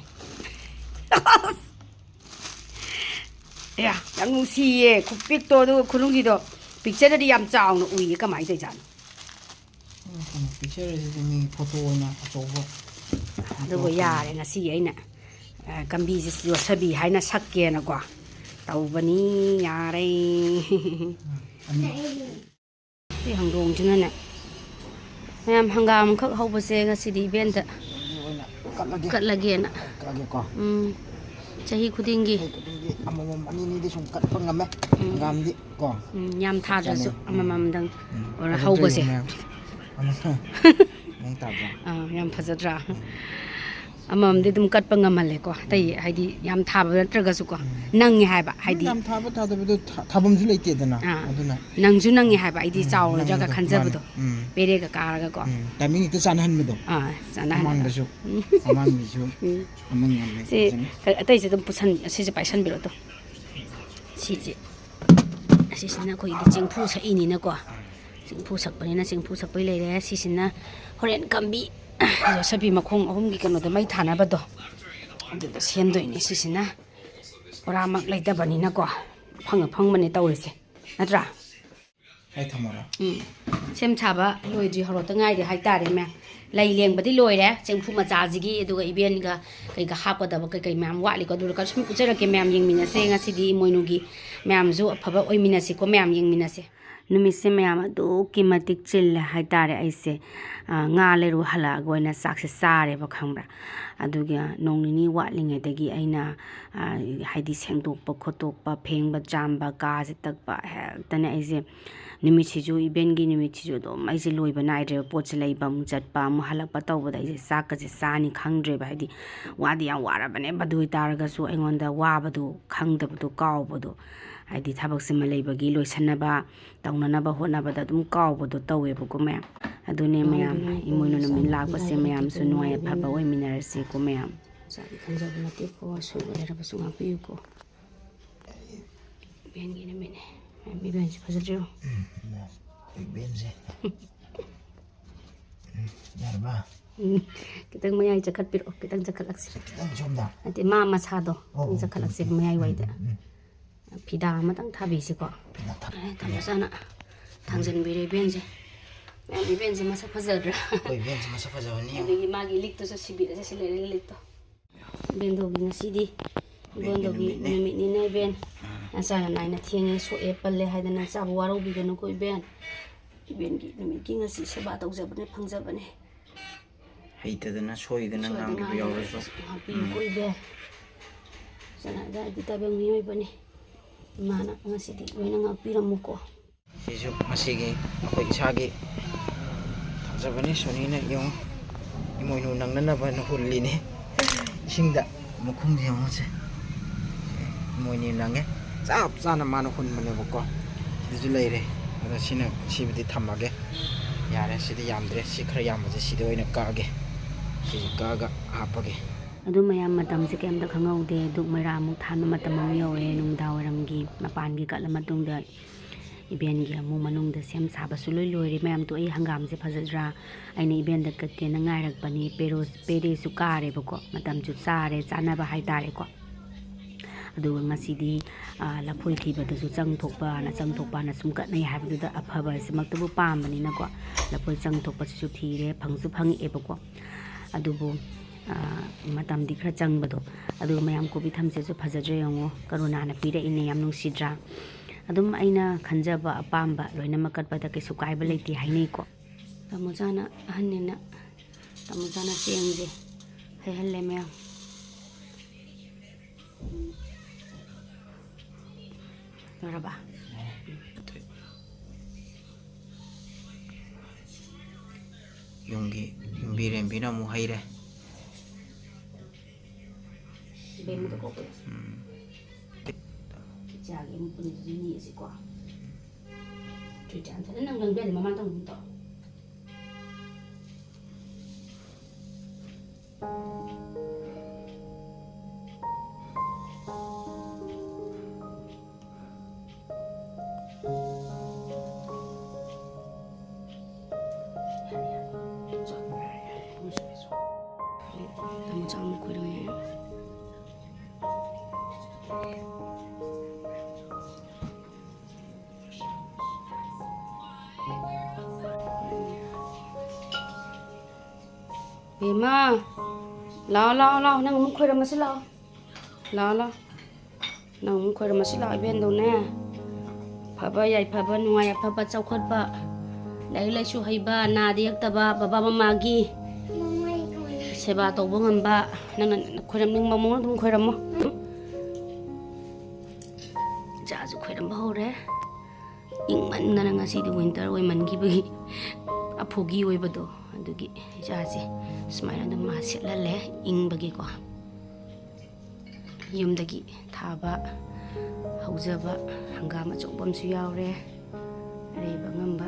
ꯑꯦ, ꯌꯥꯝ ꯅꯨꯡꯁꯤꯌꯦ ꯈꯨꯄꯤꯛꯇꯣ꯫ ꯑꯗꯨꯒ ꯈꯨꯅꯨꯡꯒꯤꯗꯣ ꯄꯤꯛꯆꯔꯗꯗꯤ ꯌꯥꯝ ꯆꯥꯎꯅ ꯎꯏꯌꯦ꯫ ꯀꯃꯥꯏꯅ ꯇꯧꯔꯤꯖꯥꯠꯅꯣ? ꯄꯤꯛꯆꯔꯁꯤꯗꯤ ꯃꯤ ꯐꯣꯇꯣ ꯑꯣꯏꯅ ꯑꯆꯧꯕ꯫ ꯑꯗꯨꯒ ꯌꯥꯔꯦ, ꯉꯁꯤꯒꯤ ꯑꯩꯅ, ꯑ, ꯀꯝꯕꯤꯁꯦ ꯌꯣꯠꯁꯕꯤ ꯍꯥꯏꯅ ꯁꯛꯀꯦꯅꯀꯣ ꯇꯧꯕꯅꯤ꯫ ꯌꯥꯔꯦ꯫ ꯑꯅꯤ꯫ ꯁꯤ ꯍꯪꯗꯣꯡꯁꯤꯅꯅꯦ, ꯃꯌꯥꯝ, ꯍꯪꯒꯥꯝ ꯑꯃꯈꯛ ꯍꯧꯕꯁꯦ ꯉꯁꯤꯗꯤ ꯏꯕꯦꯟꯗ ꯑꯣꯏꯅ ꯀꯠꯂꯒꯦ꯫ ꯀꯠꯂꯒꯦꯅ꯫ ꯀꯛꯑꯒꯦꯀꯣ꯫ ꯎꯝ, ꯆꯍꯤ ꯈꯨꯗꯤꯡꯒꯤ꯫ ꯑꯗꯨꯗꯤ ꯑꯃꯃꯝ ꯑꯅꯤ ꯑꯅꯤꯗꯤ ꯁꯨꯝ ꯀꯠꯄ ꯉꯝꯃꯦ꯫ ꯍꯪꯒꯥꯝꯗꯤ ꯀꯣ꯫ ꯎꯝ, ꯌꯥꯝ ꯊꯥꯗ꯭ꯔꯁꯨ ꯆꯥꯅꯩ꯫ ꯑꯃꯃꯝꯗꯪ ꯎꯝ, ꯑꯣꯏꯔ ꯐꯖꯗ꯭ꯔꯣ ꯍꯧꯕꯁꯦ꯫ ꯌꯦꯡꯉꯣ ꯃꯌꯥꯝ? ꯑꯃ-, ꯃꯑꯣꯡ ꯇꯥꯗ꯭ꯔꯣ? ꯑꯥ, ꯌꯥꯝ ꯐꯖꯗ꯭ꯔꯥ? ꯑꯃꯃꯝꯗꯤ ꯑꯗꯨꯝ ꯀꯠꯄ ꯉꯝꯍꯜꯂꯦꯀꯣ꯫ ꯑꯇꯩ ꯍꯥꯏꯗꯤ ꯌꯥꯝ ꯊꯥꯕ ꯅꯠꯇ꯭ꯔꯒꯁꯨꯀꯣ, ꯅꯪꯉꯦ ꯍꯥꯏꯕ꯫ ꯍꯥꯏꯗꯤ, ꯌꯥꯝ ꯊꯥꯕ ꯊꯥꯗꯕꯗꯣ ꯊꯥ-, ꯊꯥꯐꯝꯁꯨ ꯂꯩꯇꯦꯗꯅ꯫ ꯑꯥ, ꯑꯗꯨꯅ ꯅꯪꯁꯨ ꯅꯪꯉꯦ ꯍꯥꯏꯕ꯫ ꯑꯩꯗꯤ ꯎꯝ, ꯆꯥꯎꯔꯣꯏꯗ꯭ꯔꯥꯒ ꯅꯪꯒꯤꯗꯣ, ꯈꯟꯖꯕꯗꯣ, ꯃꯥꯅꯦ꯫ ꯎꯝ, ꯄꯦꯔꯦꯒ ꯀꯥꯔꯒꯀꯣ꯫ ꯎꯝ, ꯇꯥꯏꯃꯤꯡ ꯍꯦꯛꯇ ꯆꯥꯅꯍꯟꯕꯗꯣ꯫ ꯑꯥ, ꯆꯥꯅꯍꯟꯕ꯫ ꯃꯃꯥꯡꯗꯁꯨ, ꯎꯝ꯫ ꯃꯃꯥꯡꯒꯤꯁꯨ ꯎꯝ꯫ ꯑꯃ ꯉꯝꯃꯦ꯫ ꯁꯤ, ꯑꯇꯩꯁꯦ ꯑꯗꯨꯝ ꯄꯨꯁꯟ-, ꯑꯁꯤꯁꯦ ꯄꯥꯏꯁꯟꯕꯤꯔꯣ ꯑꯗꯨꯝ꯫ ꯁꯤꯁꯦ, ꯑꯁꯤꯁꯤꯅ ꯑꯩꯈꯣꯏꯒꯤ ꯆꯦꯡꯐꯨ ꯁꯛꯏꯅꯤꯅꯀꯣ꯫ ꯆꯦꯡꯐꯨ ꯁꯛꯄꯅꯤꯅ ꯆꯦꯡꯐꯨ ꯁꯛꯄꯩ ꯂꯩꯔꯦ꯫ ꯁꯤꯁꯤꯅ ꯍꯣꯔꯦꯟ ꯀꯝꯕꯤ, ꯌꯣꯠꯁꯕꯤ ꯃꯈꯣꯡ ꯑꯍꯨꯝꯒꯤ ꯀꯩꯅꯣꯗꯣ, ꯃꯩ ꯊꯥꯅꯕꯗꯣ, ꯑꯗꯨꯗꯣ ꯁꯦꯝꯗꯣꯏꯅꯦ꯫ ꯁꯤꯁꯤꯅ ꯕꯣꯔꯥꯃꯛ ꯂꯩꯇꯕꯅꯤꯅꯀꯣ, ꯑꯐꯪ ꯑꯐꯪꯕꯅꯦ ꯇꯧꯔꯤꯁꯦ, ꯅꯠꯇ꯭ꯔꯥ? ꯑꯩ ꯊꯝꯃꯔꯣ? ꯎꯝ꯫ ꯁꯦꯝ ꯁꯥꯕ ꯂꯣꯏꯗ꯭ꯔꯤ, ꯍꯧꯔꯛꯇ ꯉꯥꯏꯔꯤ ꯍꯥꯏꯇꯥꯔꯦ ꯃꯌꯥꯝ꯫ ꯂꯩ ꯂꯦꯡꯕꯗꯤ ꯂꯣꯏꯔꯦ, ꯆꯦꯡꯐꯨ ꯃꯆꯥꯁꯤꯒꯤ, ꯑꯗꯨꯒ ꯏꯕꯦꯟꯒ ꯀꯩꯀꯥ ꯍꯥꯞꯀꯗꯕ ꯀꯩꯀꯩ ꯃꯌꯥꯝ ꯋꯥꯠꯂꯤꯀꯣ, ꯑꯗꯨ ꯁꯨꯝ ꯎꯠꯆꯔꯛꯀꯦ ꯃꯌꯥꯝ, ꯌꯦꯡꯃꯤꯟꯅꯁꯦ꯫ ꯉꯁꯤꯗꯤ ꯏꯃꯣꯏꯅꯨꯒꯤ ꯃꯌꯥꯝꯁꯨ ꯑꯐꯕ ꯑꯣꯏꯃꯤꯟꯅꯁꯤꯀꯣ ꯃꯌꯥꯝ, ꯌꯦꯡꯃꯤꯟꯅꯁꯦ꯫ ꯅꯨꯃꯤꯠꯁꯦ ꯃꯌꯥꯝ ꯑꯗꯨꯛꯀꯤ ꯃꯇꯤꯛ ꯆꯤꯜꯂꯦ ꯍꯥꯏꯇꯥꯔꯦ꯫ ꯑꯩꯁꯦ, ꯑ, ꯉꯥ ꯂꯩꯔꯨ ꯍꯜꯂꯛꯑꯒ ꯑꯣꯏꯅ ꯆꯥꯛꯁꯦ ꯆꯥꯔꯦꯕ, ꯈꯪꯕ꯭ꯔꯥ? ꯑꯗꯨꯒ ꯅꯣꯡ ꯅꯤꯅꯤ ꯋꯥꯠꯂꯤꯉꯩꯗꯒꯤ ꯑꯩꯅ, ꯑ, ꯍꯥꯏꯗꯤ ꯁꯦꯡꯗꯣꯛꯄ ꯈꯣꯠꯇꯣꯛꯄ, ꯐꯦꯡꯕ ꯆꯥꯝꯕ, ꯀꯥꯁꯦ ꯇꯛꯄ, ꯍꯦꯛꯇꯅꯦ ꯑꯩꯁꯦ ꯅꯨꯃꯤꯠꯁꯤꯁꯨ, ꯏꯕꯦꯟꯒꯤ ꯅꯨꯃꯤꯠꯁꯤꯁꯨ ꯑꯗꯨꯝ ꯑꯩꯁꯦ ꯂꯣꯏꯕ ꯅꯥꯏꯗ꯭ꯔꯦꯕ꯫ ꯄꯣꯠꯁꯦ ꯂꯩꯕ ꯑꯃꯨꯛ ꯆꯠꯄ, ꯑꯃꯨꯛ ꯍꯜꯂꯛꯄ ꯇꯧꯕꯗ ꯑꯩꯁꯦ ꯆꯥꯛꯀꯁꯦ ꯆꯥꯅꯤ ꯈꯪꯗ꯭ꯔꯦꯕ꯫ ꯍꯥꯏꯗꯤ ꯋꯥꯗꯤ ꯌꯥꯝ ꯋꯥꯔꯕꯅꯦꯕ, ꯑꯗꯨ ꯑꯣꯏꯇꯥꯔꯒꯁꯨ ꯑꯩꯉꯣꯟꯗ ꯋꯥꯕꯗꯣ ꯈꯪꯗꯕꯗꯣ, ꯀꯥꯎꯕꯗꯣ, ꯍꯥꯏꯗꯤ ꯊꯕꯛꯁꯤꯃ ꯂꯩꯕꯒꯤ ꯂꯣꯏꯁꯟꯅꯕ ꯇꯧꯅꯅꯕ ꯍꯣꯠꯅꯕꯗ ꯑꯗꯨꯝ ꯀꯥꯎꯕꯗꯣ ꯇꯧꯋꯦꯕ꯫ ꯀꯣ ꯃꯌꯥꯝ꯫ ꯑꯗꯨꯅꯦ ꯃꯌꯥꯝ, ꯏꯃꯣꯏꯅꯨ ꯅꯨꯃꯤꯠ ꯂꯥꯛꯄꯁꯦ ꯃꯌꯥꯝꯁꯨ ꯅꯨꯡꯉꯥꯏ ꯑꯐꯕ ꯑꯣꯏꯃꯤꯟꯅꯔꯁꯤꯀꯣ ꯃꯌꯥꯝ꯫ ꯆꯥꯗꯤ ꯈꯪꯖꯕ ꯅꯠꯇꯦꯀꯣ, ꯑꯁꯣꯏꯕ ꯂꯩꯔꯕꯁꯨ ꯉꯥꯛꯄꯤꯌꯨꯀꯣ꯫ ꯏꯕꯦꯟꯒꯤ ꯅꯨꯃꯤꯠꯅꯦ꯫ ꯃꯌꯥꯝ, ꯏꯕꯦꯟꯁꯦ ꯐꯖꯗ꯭ꯔꯣ? ꯕꯤꯛ ꯕꯦꯟꯁꯦ꯫ ꯎꯝ, ꯌꯥꯔꯕ? ꯎꯝ, ꯈꯤꯇꯪ ꯃꯌꯥꯏ ꯆꯈꯠꯄꯤꯔꯛꯑꯣ, ꯈꯤꯇꯪ ꯆꯈꯠꯂꯛꯁꯤ꯫ ꯈꯤꯇꯪ ꯁꯣꯝꯗ꯫ ꯅꯠꯇꯦ, ꯃꯥ ꯃꯁꯥꯗꯣ ꯑꯣ, ꯈꯤꯇꯪ ꯑꯣ, ꯆꯈꯠꯂꯛꯁꯦꯕ, ꯑꯣ, ꯃꯌꯥꯏ ꯋꯥꯏꯗ꯫ ꯎꯝ, ꯎꯝ꯫ ꯐꯤꯗꯥ ꯑꯃꯇꯪ ꯊꯥꯕꯤꯁꯤꯀꯣ꯫ ꯑꯦ, ꯇꯥꯃꯣ ꯆꯥꯅ ꯊꯥꯡꯖꯟꯕꯤꯔꯦ ꯏꯕꯦꯟꯁꯦ꯫ ꯃꯌꯥꯝ ꯏꯕꯦꯟꯁꯦ ꯃꯁꯛ ꯐꯖꯗ꯭ꯔꯥ? ꯑꯩꯈꯣꯏ ꯏꯕꯦꯟꯁꯦ ꯃꯁꯛ ꯐꯖꯕꯅꯤ, ꯌꯦꯡꯉꯣ꯫ ꯑꯗꯒꯤ ꯃꯥꯒꯤ ꯂꯤꯛꯇꯨꯁꯨ ꯁꯤꯕꯤꯔꯁꯦ, ꯁꯤ ꯂꯩꯔꯦ ꯂꯤꯛꯇꯣ꯫ ꯏꯕꯦꯟꯗꯧꯒꯤ ꯉꯁꯤꯗꯤ ꯏꯕꯦꯟꯒꯤ ꯏꯕꯦꯟꯗꯧꯒꯤ ꯅꯨꯃꯤꯠꯅꯦ꯫ ꯅꯨꯃꯤꯠꯅꯤꯅ ꯏꯕꯦꯟ꯫ ꯎꯝ꯫ ꯅꯆꯥꯅ ꯅꯥꯏꯅ ꯊꯦꯡꯉꯦ, ꯁꯣꯛꯑꯦ, ꯄꯜꯂꯦ ꯍꯥꯏꯗꯅ ꯆꯥꯕ ꯋꯥꯔꯧꯕꯤꯒꯅꯨꯀꯣ ꯏꯕꯦꯟ꯫ ꯏꯕꯦꯟꯒꯤ ꯅꯨꯃꯤꯠꯀꯤ ꯉꯁꯤ ꯁꯦꯕꯥ ꯇꯧꯖꯕꯅꯦ, ꯐꯪꯖꯕꯅꯦ꯫ ꯍꯩꯇꯗꯅ ꯁꯣꯏꯗꯅ ꯁꯣꯏꯗꯅ ꯉꯥꯡꯈꯤꯕ ꯉꯥꯡꯈꯤꯕ ꯌꯥꯎꯔꯁꯨ꯫ ꯉꯥꯛꯄꯤꯌꯨꯀꯣ ꯎꯝ꯫ ꯏꯕꯦꯟ꯫ ꯆꯠꯅ ꯑꯗꯥꯏꯗꯤ ꯇꯥꯏꯕꯪ ꯃꯤꯑꯣꯏꯕꯅꯤ꯫ ꯏꯃꯥꯅ ꯉꯁꯤꯗꯤ ꯂꯣꯏꯅ ꯉꯥꯛꯄꯤꯔꯝꯃꯨꯀꯣ꯫ ꯁꯤꯁꯨ ꯉꯁꯤꯒꯤ ꯑꯩꯈꯣꯏ ꯏꯁꯥꯒꯤ ꯊꯥꯖꯕꯅꯤ꯫ ꯁꯣꯅꯤꯅ ꯌꯦꯡꯉꯨ, ꯏꯃꯣꯏꯅꯨ ꯅꯪꯅꯅꯕꯅ ꯍꯨꯜꯂꯤꯅꯤ ꯏꯁꯤꯡꯗ꯫ ꯃꯈꯨꯝꯁꯦ ꯌꯦꯡꯉꯨꯁꯦ, ꯏꯃꯣꯏꯅꯨ ꯅꯪꯉꯦ꯫ ꯆꯞ ꯆꯥꯅ ꯃꯥꯅ ꯍꯨꯟꯕꯅꯦꯕꯀꯣ꯫ ꯁꯤꯗꯁꯨ ꯂꯩꯔꯦ꯫ ꯑꯗꯣ ꯁꯤꯅ, ꯁꯤꯕꯨꯗꯤ ꯊꯝꯃꯒꯦ꯫ ꯌꯥꯔꯦ, ꯁꯤꯗꯤ ꯌꯥꯝꯗ꯭ꯔꯦ꯫ ꯁꯤ ꯈꯔ ꯌꯥꯝꯕꯁꯦ ꯁꯤꯗ ꯑꯣꯏꯅ ꯀꯛꯑꯒꯦ꯫ ꯁꯤꯁꯦ ꯀꯛꯑꯒ ꯍꯥꯞꯄꯒꯦ꯫ ꯑꯗꯨ ꯃꯌꯥꯝ, ꯃꯇꯝꯁꯦ ꯀꯩꯝꯇ ꯈꯪꯍꯧꯗꯦ꯫ ꯙꯨꯛ ꯃꯩꯔꯥ ꯑꯃꯨꯛ ꯊꯥꯟꯕ ꯃꯇꯝ ꯑꯃꯨꯛ ꯌꯧꯔꯛꯑꯦ꯫ ꯅꯨꯡꯗꯥꯡ ꯋꯥꯏꯔꯝꯒꯤ ꯃꯄꯥꯟꯒꯤ ꯀꯠꯂ ꯃꯇꯨꯡꯗ ꯏꯕꯦꯟꯒꯤ ꯑꯃꯨꯛ ꯃꯅꯨꯡꯗ ꯁꯦꯝ ꯁꯥꯕꯁꯨ ꯂꯣꯏ ꯂꯣꯏꯔꯦ꯫ ꯃꯌꯥꯝ ꯇꯣ, ꯑꯩ ꯍꯪꯒꯥꯝꯁꯦ ꯐꯖꯗ꯭ꯔꯥ? ꯑꯩꯅ ꯏꯕꯦꯟꯗ ꯀꯛꯀꯦꯅ ꯉꯥꯏꯔꯛꯄꯅꯤ꯫ ꯄꯦꯔꯣ-, ꯄꯦꯔꯦꯁꯨ ꯀꯥꯔꯦꯕꯀꯣ, ꯃꯇꯝꯁꯨ ꯆꯥꯔꯦ, ꯆꯥꯅꯕ ꯍꯥꯏꯇꯥꯔꯦꯀꯣ꯫ ꯑꯗꯨꯒ ꯉꯁꯤꯗꯤ, ꯑ, ꯂꯐꯣꯏ ꯊꯤꯕꯗꯁꯨ ꯆꯪ ꯊꯣꯛꯄꯅ, ꯆꯪ ꯊꯣꯛꯄꯅ ꯁꯨꯝ ꯀꯠꯅꯩ ꯍꯥꯏꯕꯗꯨꯗ ꯑꯐꯕꯁꯤꯃꯛꯇꯕꯨ ꯄꯥꯝꯕꯅꯤꯅꯀꯣ, ꯂꯐꯣꯏ ꯆꯪ ꯊꯣꯛꯄꯁꯤꯁꯨ ꯊꯤꯔꯦ, ꯐꯪꯁꯨ ꯐꯪꯉꯛꯑꯦꯕꯀꯣ꯫ ꯑꯗꯨꯕꯨ, ꯑ, ꯃꯇꯝꯗꯤ ꯈꯔ ꯆꯪꯕꯗꯣ꯫ ꯑꯗꯨꯒ ꯃꯌꯥꯝ, ꯀꯣꯕꯤ ꯊꯝꯆꯦꯠꯁꯨ ꯐꯖꯗ꯭ꯔꯦ ꯌꯦꯡꯉꯣ, ꯀꯔꯨꯅꯥꯅ ꯄꯤꯔꯛꯏꯅꯦ, ꯌꯥꯝ ꯅꯨꯡꯁꯤꯗ꯭ꯔꯥ? ꯑꯗꯨꯝ ꯑꯩꯅ ꯈꯟꯖꯕ ꯑꯄꯥꯝꯕ ꯂꯣꯏꯅꯃꯛ ꯀꯠꯄꯗ ꯀꯩꯁꯨ ꯀꯥꯏꯕ ꯂꯩꯇꯦ ꯍꯥꯏꯅꯩꯀꯣ꯫ ꯇꯥꯃꯣꯆꯥꯅ ꯑꯍꯟꯅꯤꯅ, ꯇꯥꯃꯣꯆꯥꯅ ꯆꯦꯡꯁꯦ ꯍꯩꯍꯜꯂꯦ ꯃꯌꯥꯝ꯫ ꯂꯣꯏꯔꯕ? ꯌꯨꯝꯒꯤ, ꯌꯨꯝꯕꯤ ꯔꯦꯝꯕꯤꯅ ꯑꯃꯨꯛ ꯍꯩꯔꯦ꯫ ꯕꯦꯝꯃꯗ ꯀꯣꯛꯄꯗꯣ꯫ ꯎꯝ꯫ ꯏꯆꯥꯒꯤ ꯑꯃꯨꯛ ꯄꯨꯟꯅꯁꯨ ꯅꯦꯛꯑꯁꯤꯀꯣ꯫ ꯆꯨꯏ ꯆꯥꯟꯁ꯫ ꯑꯗꯨ ꯅꯪ ꯂꯪꯕ ꯌꯥꯗꯦ, ꯃꯃꯥꯡ ꯇꯧꯅꯤ ꯇꯧ꯫ ꯇꯥꯃꯣ ꯆꯥꯛ ꯑꯃꯨꯛ ꯈꯣꯏꯔꯝꯃꯦ꯫ ꯏꯃꯥ, ꯂꯥꯛꯑꯣ, ꯂꯥꯛꯑꯣ, ꯂꯥꯛꯑꯣ, ꯅꯪ ꯑꯃꯨꯛ ꯈꯣꯏꯔꯝꯃꯁꯤ ꯂꯥꯛꯑꯣ꯫ ꯂꯥꯛꯑꯣ, ꯂꯥꯛꯑꯣ꯫ ꯅꯪ ꯑꯃꯨꯛ ꯈꯣꯏꯔꯝꯃꯁꯤ ꯂꯥꯛꯑꯣ, ꯏꯕꯦꯟꯗꯧꯅꯦ꯫ ꯐꯕ ꯌꯥꯏꯐꯕ, ꯅꯨꯡꯉꯥꯏ ꯌꯥꯏꯐꯕ, ꯆꯥꯎꯈꯠꯄ, ꯂꯥꯏꯔꯤꯛ ꯂꯥꯏꯁꯨ ꯍꯩꯕ, ꯅꯥꯗ ꯌꯦꯛꯇꯕ, ꯕꯕꯥ ꯃꯃꯥꯒꯤ ꯁꯦꯕꯥ ꯇꯧꯕ ꯉꯝꯕ, ꯅꯪꯅ ꯈꯣꯏꯔꯝꯅꯤꯡꯕ ꯃꯑꯣꯡ ꯑꯗꯨꯝ ꯈꯣꯏꯔꯝꯃꯣ꯫ ꯏꯆꯥꯁꯨ ꯈꯣꯏꯔꯝꯕ ꯍꯧꯔꯦ꯫ ꯏꯪꯃꯟꯗꯅ ꯉꯁꯤꯗꯤ winter ꯑꯣꯏꯃꯟꯈꯤꯕꯒꯤ ꯄꯨꯔꯥ foggy ꯑꯣꯏꯕꯗꯣ, ꯑꯗꯨꯒꯤ ꯏꯆꯥꯁꯦ ꯁꯨꯃꯥꯏꯅ ꯑꯗꯨꯝ ꯃꯥ ꯁꯦꯠꯍꯜꯂꯦ, ꯏꯪꯕꯒꯤꯀꯣ꯫ ꯌꯨꯝꯗꯒꯤ ꯊꯥꯕ, ꯍꯧꯖꯕ ꯍꯪꯒꯥꯝ ꯑꯆꯧꯕ ꯑꯃꯁꯨ ꯌꯥꯎꯔꯦ꯫ ꯑꯔꯩꯕ ꯑꯉꯝꯕ꯫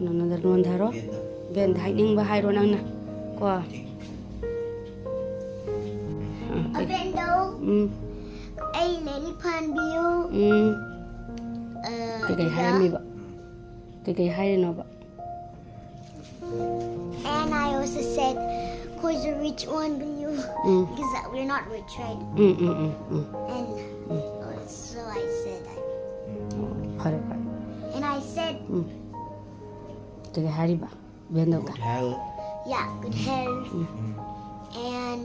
ꯅꯪꯅ ꯂꯣꯟꯗ ꯍꯥꯏꯔꯣ꯫ ꯕꯦꯟꯗ ꯍꯥꯏꯅꯤꯡꯕ ꯍꯥꯏꯔꯣ ꯅꯪꯅ꯫ ꯀꯣ꯫ ꯑꯥ, ꯀꯩ-, ꯑꯕꯦꯟꯗꯧ, ꯎꯝ꯫ ꯑꯩ ꯂꯥꯏꯔꯤꯛ ꯐꯍꯟꯕꯤꯌꯨ꯫ ꯎꯝ꯫ ꯑ, ꯀꯩꯀꯩ ꯑꯗꯨꯒ ꯍꯥꯏꯔꯝꯃꯤꯕ? ꯀꯩꯀꯩ ꯍꯥꯏꯔꯤꯅꯣꯕ? And I also said, "ꯑꯩꯈꯣꯏꯁꯨ rich ꯑꯣꯏꯍꯟꯕꯤꯌꯨ." Um. Because we're not rich, right? Um, um, um, um. And, um. Uh, so I said that. ꯑꯣ, ꯐꯔꯦ, ꯐꯔꯦ꯫ And I said, ꯎꯝ꯫ ꯀꯩꯀꯩ ꯍꯥꯏꯔꯤꯕ? ꯕꯦꯟꯗꯧꯗ꯫ Good health. Yeah, good health. Um. And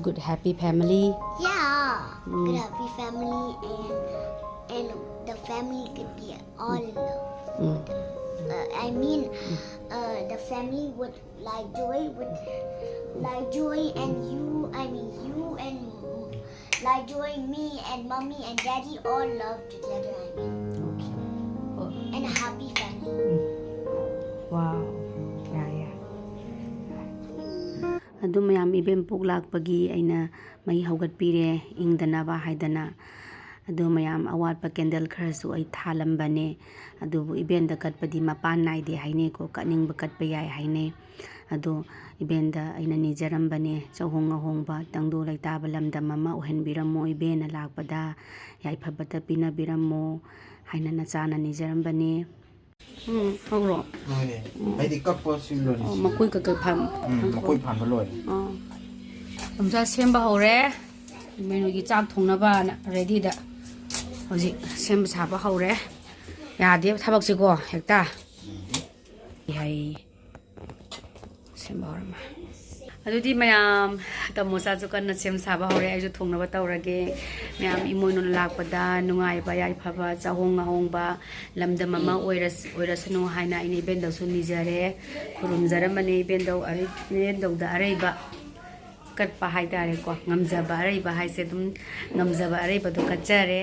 Good happy family. Yeah, mm, good happy family and, and the family could be all love. Mm. Uh, I mean, mm, uh, the family would like joy, would like joy and you, I mean you and like joy, me and mommy and daddy all love together, I mean. Okay. Oh. And a happy family. Mm. Wow. Yeah, yeah. ꯑꯗꯨ ꯃꯌꯥꯝ ꯏꯕꯦꯝ ꯄꯣꯛ ꯂꯥꯛꯄꯒꯤ ꯑꯩꯅ ꯃꯩ ꯍꯧꯒꯠꯄꯤꯔꯦ, ꯏꯪꯗꯅꯕ ꯍꯥꯏꯗꯅ꯫ ꯑꯗꯨ ꯃꯌꯥꯝ ꯑꯋꯥꯠꯄ candle ꯈꯔꯁꯨ ꯑꯩ ꯊꯥꯜꯂꯝꯕꯅꯦ꯫ ꯑꯗꯨꯕꯨ ꯏꯕꯦꯟꯗ ꯀꯠꯄꯗꯤ ꯃꯄꯥꯟ ꯅꯥꯏꯗꯦ ꯍꯥꯏꯅꯩꯀꯣ, ꯀꯠꯅꯤꯡꯕ ꯀꯠꯄ ꯌꯥꯏ ꯍꯥꯏꯅꯩ꯫ ꯑꯗꯣ ꯏꯕꯦꯟꯗ ꯑꯩꯅ ꯅꯤꯖꯔꯝꯕꯅꯦ, ꯆꯍꯣꯡ ꯑꯍꯣꯡꯕ ꯇꯪꯗꯨ ꯂꯩꯇꯥꯕ ꯂꯝꯗꯝ ꯑꯃ ꯑꯣꯏꯍꯟꯕꯤꯔꯝꯃꯣ, ꯏꯕꯦꯟꯅ ꯂꯥꯛꯄꯗ ꯌꯥꯏꯐꯕꯇ ꯄꯤꯅꯕꯤꯔꯝꯃꯣ ꯍꯥꯏꯅ ꯅꯆꯥꯅ ꯅꯤꯖꯔꯝꯕꯅꯦ꯫ ꯎꯝ, ꯍꯧꯔꯣ꯫ ꯍꯣꯏꯅꯦ꯫ ꯎꯝ꯫ ꯑꯩꯗꯤ ꯀꯛꯄ ꯁꯤ ꯂꯣꯏꯔꯦ, ꯑꯣ, ꯁꯤꯗꯤ꯫ ꯃꯀꯣꯏ ꯀꯛꯀꯛ ꯐꯥꯟ-, ꯎꯝ, ꯐꯥꯟ-, ꯃꯀꯣꯏ ꯐꯥꯟꯕ ꯂꯣꯏꯔꯦ꯫ ꯑꯣ꯫ ꯆꯝꯆꯥ ꯁꯦꯝꯕ ꯍꯧꯔꯦ꯫ ꯃꯦꯅꯨꯒꯤ ꯆꯥꯛ ꯊꯣꯡꯅꯕꯅ readyꯗ ꯍꯧꯖꯤꯛ ꯁꯦꯝꯕ ꯁꯥꯕ ꯍꯧꯔꯦ꯫ ꯌꯥꯗꯦꯕ ꯊꯕꯛꯁꯤꯀꯣ, ꯍꯦꯛꯇ꯫ ꯎꯝ꯫ ꯍꯩ꯫ ꯁꯦꯝꯕ ꯍꯧꯔꯝꯃꯦ꯫ ꯑꯗꯨꯗꯤ ꯃꯌꯥꯝ, ꯇꯥꯃꯣꯆꯥꯁꯨ ꯀꯟꯅ ꯁꯦꯝ ꯁꯥꯕ ꯍꯧꯔꯦ꯫ ꯑꯩꯁꯨ ꯊꯣꯡꯅꯕ ꯇꯧꯔꯒꯦ꯫ ꯃꯌꯥꯝ ꯏꯃꯣꯏꯅꯨꯅ ꯂꯥꯛꯄꯗ ꯅꯨꯡꯉꯥꯏꯕ ꯌꯥꯏꯐꯕ ꯆꯥꯍꯣꯡ ꯉꯥꯍꯣꯡꯕ, ꯂꯝꯗꯝ ꯑꯃ ꯑꯣꯏꯔꯁ-, ꯑꯣꯏꯔꯁꯅꯨ ꯍꯥꯏꯅ ꯑꯩꯅ ꯏꯕꯦꯟꯗꯧꯁꯨ ꯅꯤꯖꯔꯦ, ꯈꯨꯔꯨꯝꯖꯔꯝꯕꯅꯦ꯫ ꯏꯕꯦꯟꯗꯧ ꯑꯔꯩ-, ꯏꯕꯦꯟꯗꯧꯗ ꯑꯔꯩꯕ ꯀꯠꯄ ꯍꯥꯏꯇꯥꯔꯦꯀꯣ, ꯉꯝꯖꯕ ꯑꯔꯩꯕ ꯍꯥꯏꯁꯦ ꯑꯗꯨꯝ ꯉꯝꯖꯕ ꯑꯔꯩꯕꯗꯣ ꯀꯠꯆꯔꯦ꯫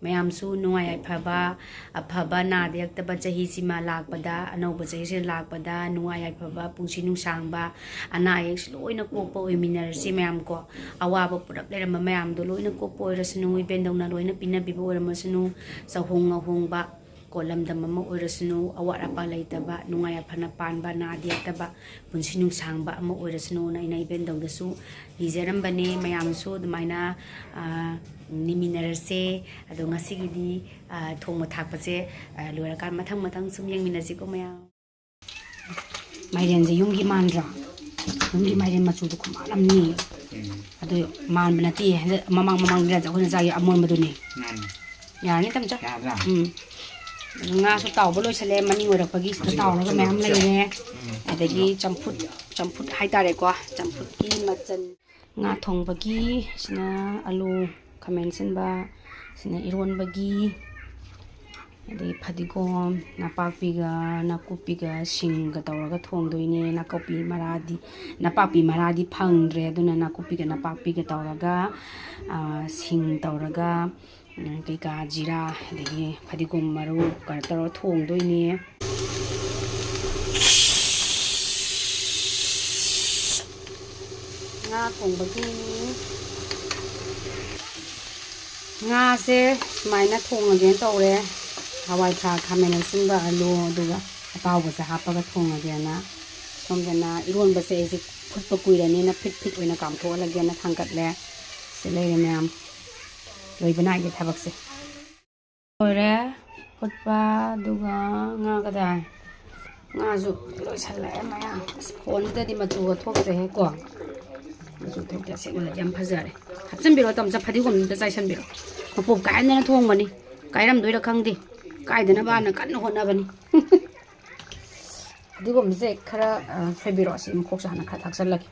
ꯃꯌꯥꯝꯁꯨ ꯅꯨꯡꯉꯥꯏ ꯌꯥꯏꯐꯕ, ꯑꯐꯕ ꯅꯥꯗ ꯌꯦꯛꯇꯕ ꯆꯍꯤꯁꯤꯃ ꯂꯥꯛꯄꯗ, ꯑꯅꯧꯕ ꯆꯍꯤꯁꯤꯗ ꯂꯥꯛꯄꯗ ꯅꯨꯡꯉꯥꯏ ꯌꯥꯏꯐꯕ, ꯄꯨꯟꯁꯤ ꯅꯨꯡꯁꯥꯡꯕ, ꯑꯅꯥ ꯑꯌꯦꯛꯁꯨ ꯂꯣꯏꯅ ꯀꯣꯛꯄ ꯑꯣꯏꯃꯤꯟꯅꯔꯁꯤ ꯃꯌꯥꯝ ꯀꯣ꯫ ꯑꯋꯥꯕ ꯄꯨꯔꯞ ꯂꯩꯔꯝꯕ ꯃꯌꯥꯝꯗꯣ ꯂꯣꯏꯅ ꯀꯣꯛꯄ ꯑꯣꯏꯔꯁꯅꯨ, ꯏꯕꯦꯟꯗꯧꯅ ꯂꯣꯏꯅ ꯄꯤꯅꯕꯤꯕ ꯑꯣꯏꯔꯝꯃꯁꯅꯨ꯫ ꯆꯥꯍꯣꯡ ꯉꯥꯍꯣꯡꯕ ꯀꯣ, ꯂꯝꯗꯝ ꯑꯃ ꯑꯣꯏꯔꯁꯅꯨ, ꯑꯋꯥꯠ ꯑꯄꯥ ꯂꯩꯇꯕ, ꯅꯨꯡꯉꯥꯏ ꯌꯥꯏꯐꯅ ꯄꯥꯟꯕ, ꯅꯥꯗ ꯌꯦꯛꯇꯕ, ꯄꯨꯟꯁꯤ ꯅꯨꯡꯁꯥꯡꯕ ꯑꯃ ꯑꯣꯏꯔꯁꯅꯨꯅ ꯑꯩꯅ ꯏꯕꯦꯟꯗꯧꯗꯁꯨ ꯅꯤꯖꯔꯝꯕꯅꯦ꯫ ꯃꯌꯥꯝꯁꯨ ꯑꯗꯨꯃꯥꯏꯅ, ꯑ, ꯅꯤꯃꯤꯟꯅꯔꯁꯦ꯫ ꯑꯗꯣ ꯉꯁꯤꯒꯤꯗꯤ, ꯑ, ꯊꯣꯡꯕ ꯊꯥꯛꯄꯁꯦ, ꯑ, ꯂꯣꯏꯔꯀꯥꯟ ꯃꯊꯪ ꯃꯊꯪ ꯁꯨꯝ ꯌꯦꯡꯃꯤꯟꯅꯁꯤꯀꯣ ꯃꯌꯥꯝ꯫ ꯃꯥꯏꯔꯦꯟꯁꯦ ꯌꯨꯝꯒꯤ ꯃꯥꯟꯗ꯭ꯔꯣ? ꯌꯨꯝꯒꯤ ꯃꯥꯏꯔꯦꯟ ꯃꯆꯨꯗꯣ ꯈꯨꯃꯥꯟ ꯑꯃꯅꯤ꯫ ꯎꯝ꯫ ꯑꯗꯨ ꯃꯥꯟꯕ ꯅꯠꯇꯦ, ꯍꯟꯗꯛ ꯃꯃꯥꯡ ꯃꯃꯥꯡꯗ ꯑꯩꯈꯣꯏꯅ ꯆꯥꯈꯤ ꯑꯃꯣꯟꯕꯗꯨꯅꯦ꯫ ꯃꯥꯅꯤ꯫ ꯌꯥꯔꯅꯤ, ꯇꯝꯆꯧ꯫ ꯌꯥꯗ꯭ꯔꯥ? ꯎꯝ꯫ ꯉꯥꯁꯨ ꯇꯥꯎꯕ ꯂꯣꯏꯁꯜꯂꯦ, ꯃꯅꯤꯡ ꯑꯣꯏꯔꯛꯄꯒꯤ ꯁꯤꯗ ꯇꯥꯎꯔꯒ ꯃꯌꯥꯝ ꯂꯩꯔꯦ꯫ ꯎꯝ꯫ ꯑꯗꯒꯤ ꯆꯝꯐꯨꯠ, ꯆꯝꯐꯨꯠ ꯍꯥꯏꯇꯥꯔꯦꯀꯣ, ꯆꯝꯐꯨꯠꯀꯤ ꯃꯆꯜ꯫ ꯉꯥ ꯊꯣꯡꯕꯒꯤ ꯁꯤꯅ ꯑꯂꯨ, ꯈꯥꯃꯦꯟ ꯑꯁꯤꯟꯕ, ꯁꯤꯅ ꯏꯔꯣꯟꯕꯒꯤ, ꯑꯗꯩ ꯐꯗꯤꯒꯣꯝ, ꯅꯄꯥꯛꯄꯤꯒ ꯅꯥꯀꯨꯞꯄꯤꯒ ꯁꯤꯡꯒ ꯇꯧꯔꯒ ꯊꯣꯡꯗꯣꯏꯅꯦ꯫ ꯅꯥꯀꯨꯞꯄꯤ ꯃꯔꯥꯗꯤ, ꯅꯄꯥꯛꯄꯤ ꯃꯔꯥꯗꯤ ꯐꯪꯗ꯭ꯔꯦ, ꯑꯗꯨꯅ ꯅꯥꯀꯨꯞꯄꯤꯒ ꯅꯄꯥꯛꯄꯤꯒ ꯇꯧꯔꯒ, ꯑ, ꯁꯤꯡ ꯇꯧꯔꯒ, ꯎꯝ, ꯀꯩꯀꯥ, ꯖꯤꯔꯥ, ꯑꯗꯒꯤ ꯐꯗꯤꯒꯣꯝ ꯃꯔꯨ ꯀꯩꯅꯣ ꯇꯧꯔꯒ ꯊꯣꯡꯗꯣꯏꯅꯦ꯫ ꯉꯥ ꯊꯣꯡꯕꯒꯤ ꯉꯥꯁꯦ ꯁꯨꯃꯥꯏꯅ ꯊꯣꯡꯉꯒꯦꯅ ꯇꯧꯔꯦ꯫ ꯍꯋꯥꯏ ꯊ꯭ꯔꯥꯛ, ꯈꯥꯃꯦꯟ ꯑꯁꯤꯟꯕ, ꯑꯂꯨ, ꯑꯗꯨꯒ ꯑꯇꯥꯎꯕꯁꯦ ꯍꯥꯞꯄꯒ ꯊꯣꯡꯉꯒꯦꯅ꯫ ꯁꯣꯝꯗꯅ ꯏꯔꯣꯟꯕꯁꯦ ꯑꯩꯁꯦ ꯐꯨꯠꯄ ꯀꯨꯏꯔꯅꯤꯅ ꯐꯤꯠ ꯐꯤꯠ ꯑꯣꯏꯅ ꯀꯥꯝꯊꯣꯛꯍꯜꯂꯒꯦꯅ ꯊꯥꯡꯒꯠꯂꯦ꯫ ꯁꯤ ꯂꯩꯔꯦ ꯃꯌꯥꯝ, ꯂꯣꯏꯕ ꯅꯥꯏꯗꯦ ꯊꯕꯛꯁꯦ꯫ ꯂꯣꯏꯔꯦ ꯐꯨꯠꯄ, ꯑꯗꯨꯒ ꯉꯥ ꯀꯗꯥꯏ? ꯉꯥꯁꯨ ꯂꯣꯏꯁꯜꯂꯛꯑꯦ ꯃꯌꯥꯝ꯫ ꯑꯁ, ꯐꯣꯟꯁꯤꯗꯗꯤ ꯃꯆꯨꯒ ꯊꯣꯛꯇ꯭ꯔꯦꯍꯦ ꯀꯣ꯫ ꯃꯆꯨ ꯊꯣꯛꯇꯦ, ꯑꯁꯦꯡꯕꯗꯗꯤ ꯌꯥꯝ ꯐꯖꯔꯦ꯫ ꯍꯥꯞꯆꯤꯟꯕꯤꯔꯣ, ꯇꯝꯆꯧ, ꯐꯗꯤꯒꯣꯝ ꯑꯝꯇ ꯆꯥꯏꯁꯟꯕꯤꯔꯣ꯫ ꯃꯄꯣꯞ ꯀꯥꯏꯍꯟꯗꯅ ꯊꯣꯡꯕꯅꯤ꯫ ꯀꯥꯏꯔꯝꯗꯣꯏꯔ ꯈꯪꯗꯦ꯫ ꯀꯥꯏꯗꯅꯕꯅ ꯀꯟꯅ ꯍꯣꯠꯅꯕꯅꯤ꯫ ꯐꯗꯤꯒꯣꯝꯁꯦ ꯈꯔ, ꯑ, ꯁꯣꯏꯕꯤꯔꯣ꯫ ꯁꯤ ꯃꯈꯣꯛꯁꯦ ꯍꯥꯟꯅ ꯈꯔ ꯊꯥꯛꯆꯜꯂꯒꯦ꯫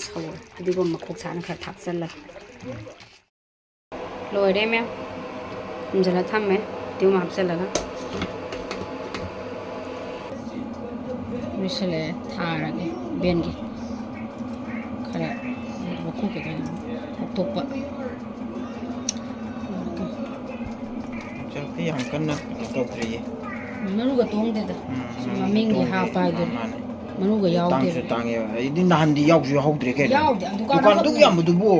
ꯁꯧꯔꯦ꯫ ꯐꯗꯤꯒꯣꯝ ꯃꯈꯣꯛꯁꯦ ꯍꯥꯟꯅ ꯈꯔ ꯊꯥꯛꯆꯜꯂꯒꯦ꯫ ꯂꯣꯏꯔꯦ ꯃꯌꯥꯝ꯫ ꯈꯨꯝꯖꯤꯜꯂ ꯊꯝꯃꯦ꯫ ꯐꯗꯤꯒꯣꯝ ꯍꯥꯞꯆꯜꯂꯒ꯫ ꯂꯣꯏꯁꯤꯜꯂꯛꯑꯦ꯫ ꯊꯥꯔꯒꯦ ꯕꯦꯟꯒꯤ꯫ ꯈꯔ ꯃꯈꯣꯛ ꯀꯩꯀꯥ ꯂꯧꯊꯣꯛꯄ꯫ ꯆꯥꯛꯇꯤ ꯌꯥꯝ ꯀꯟꯅ ꯀꯩꯅꯣ ꯇꯧꯗ꯭ꯔꯤꯌꯦ꯫ ꯃꯔꯨꯒ ꯇꯣꯡꯗꯦꯗ꯫ ꯎꯝ, ꯁꯨꯝ ꯃꯔꯨꯒ ꯃꯃꯤꯡꯒꯤ ꯇꯣꯡꯗꯦ꯫ ꯍꯥꯞꯄ ꯍꯥꯏꯗꯨꯅꯤ꯫ ꯃꯥꯅꯦ꯫ ꯃꯔꯨꯒ ꯌꯥꯎꯗꯦꯕ꯫ ꯇꯥꯡꯁꯨ ꯇꯥꯡꯉꯦꯕ꯫ ꯑꯩꯗꯤ ꯅꯍꯥꯟꯗꯤ ꯌꯥꯎꯁꯨ ꯌꯥꯎꯍꯧꯗ꯭ꯔꯦ ꯀꯩꯅꯣ꯫ ꯌꯥꯎꯗꯦ꯫ ꯗꯨꯀꯥꯟ ꯗꯨꯀꯥꯟ ꯑꯗꯨꯛ ꯑꯃꯈꯛꯅꯦ꯫ ꯌꯥꯝꯕꯗꯨꯕꯨ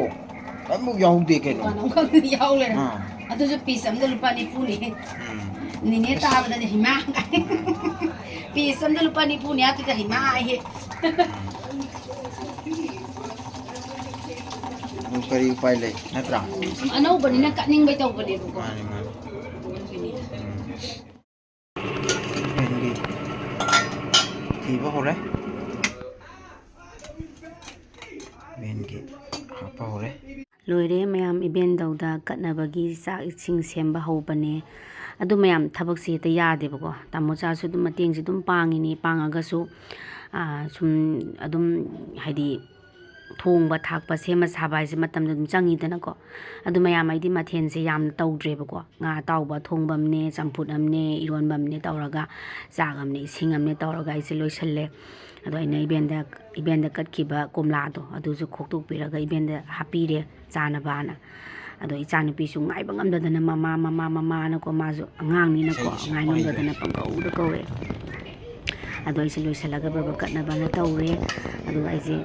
ꯑꯃꯨꯛ ꯌꯥꯎꯍꯧꯗꯦ ꯀꯩꯅꯣ꯫ ꯗꯨꯀꯥꯟ ꯑꯃꯈꯛ ꯌꯥꯎ ꯂꯩꯔꯝꯃꯦ꯫ ꯑꯥ꯫ ꯑꯗꯨꯁꯨ ꯄꯤꯁ ꯑꯝꯗ ꯂꯨꯄꯥ ꯅꯤꯐꯨꯅꯦ꯫ ꯎꯝ꯫ ꯅꯤꯅꯦ ꯇꯥꯕꯗꯗꯤ ꯍꯤꯃꯥ꯫ ꯄꯤꯁ ꯑꯝꯗ ꯂꯨꯄꯥ ꯅꯤꯐꯨꯅꯦ ꯍꯥꯏꯗꯨꯗ ꯍꯤꯃꯥ ꯑꯩꯍꯦ꯫ ꯑꯗꯨ ꯀꯔꯤ ꯎꯄꯥꯏ ꯂꯩ, ꯅꯠꯇ꯭ꯔꯥ? ꯁꯨꯝ ꯑꯅꯧꯕꯅꯤꯅ ꯀꯠꯅꯤꯡꯕꯩ ꯇꯧꯕꯅꯦꯕꯀꯣ꯫ ꯃꯥꯅꯤ, ꯃꯥꯅꯤ꯫ ꯑꯗꯨꯒꯤꯅꯤꯗ꯫ ꯎꯝ꯫ ꯊꯤꯕ ꯍꯧꯔꯦ꯫ ꯕꯦꯟꯒꯤ ꯍꯥꯞꯄ ꯍꯧꯔꯦ꯫ ꯂꯣꯏꯔꯦ ꯃꯌꯥꯝ, ꯏꯕꯦꯟꯗꯧꯗ ꯀꯠꯅꯕꯒꯤ ꯆꯥꯛ ꯏꯁꯤꯡ ꯁꯦꯝꯕ ꯍꯧꯕꯅꯦ꯫ ꯑꯗꯨ ꯃꯌꯥꯝ ꯊꯕꯛꯁꯤ ꯍꯦꯛꯇ ꯌꯥꯗꯦꯕꯀꯣ꯫ ꯇꯥꯃꯣꯆꯥꯁꯨ ꯑꯗꯨꯝ ꯃꯇꯦꯡꯁꯦ ꯑꯗꯨꯝ ꯄꯥꯡꯉꯤꯅꯤ, ꯄꯥꯡꯉꯒꯁꯨ, ꯑꯥ, ꯁꯨꯝ ꯑꯗꯨꯝ ꯍꯥꯏꯗꯤ ꯊꯣꯡꯕ ꯊꯥꯛꯄ, ꯁꯦꯝꯕ ꯁꯥꯕ ꯍꯥꯏꯁꯦ ꯃꯇꯝꯗꯣ ꯑꯗꯨꯝ ꯆꯪꯉꯤꯗꯅꯀꯣ꯫ ꯑꯗꯨ ꯃꯌꯥꯝ ꯑꯩꯗꯤ ꯃꯊꯦꯜꯁꯦ ꯌꯥꯝꯅ ꯇꯧꯗ꯭ꯔꯦꯕꯀꯣ꯫ ꯉꯥ ꯑꯇꯥꯎꯕ ꯊꯣꯡꯕ ꯑꯃꯅꯦ, ꯆꯝꯐꯨꯠ ꯑꯃꯅꯦ, ꯏꯔꯣꯟꯕ ꯑꯃꯅꯦ ꯇꯧꯔꯒ, ꯆꯥꯛ ꯑꯃꯅꯦ, ꯏꯁꯤꯡ ꯑꯃꯅꯦ ꯇꯧꯔꯒ ꯑꯩꯁꯦ ꯂꯣꯏꯁꯤꯜꯂꯦ꯫ ꯑꯗꯣ ꯑꯩꯅ ꯏꯕꯦꯟꯗ, ꯏꯕꯦꯟꯗ ꯀꯠꯈꯤꯕ ꯀꯣꯝꯂꯥꯗꯣ ꯑꯗꯨꯁꯨ ꯈꯣꯛꯇꯣꯛꯄꯤꯔꯒ ꯏꯕꯦꯟꯗ ꯍꯥꯞꯄꯤꯔꯦ ꯆꯥꯅꯕꯅ꯫ ꯑꯗꯣ ꯏꯆꯥꯅꯨꯄꯤꯁꯨ ꯉꯥꯏꯕ ꯉꯝꯗꯗꯅ ꯃꯃꯥ, ꯃꯃꯥ, ꯃꯃꯥꯅꯀꯣ, ꯃꯥꯁꯨ ꯑꯉꯥꯡꯅꯤꯅꯀꯣ, ꯏꯁꯩꯒꯤ ꯉꯥꯏ ꯁꯛꯄ ꯉꯝꯗꯗꯅ ꯍꯩꯕ꯫ ꯄꯪꯀꯧꯗ ꯀꯧꯔꯦ꯫ ꯑꯗꯣ ꯑꯩꯁꯦ ꯂꯣꯏꯁꯤꯜꯂꯒ ꯕꯕ ꯀꯠꯅꯕꯅ ꯇꯧꯔꯦ꯫ ꯑꯗꯨꯒ ꯑꯩꯁꯦ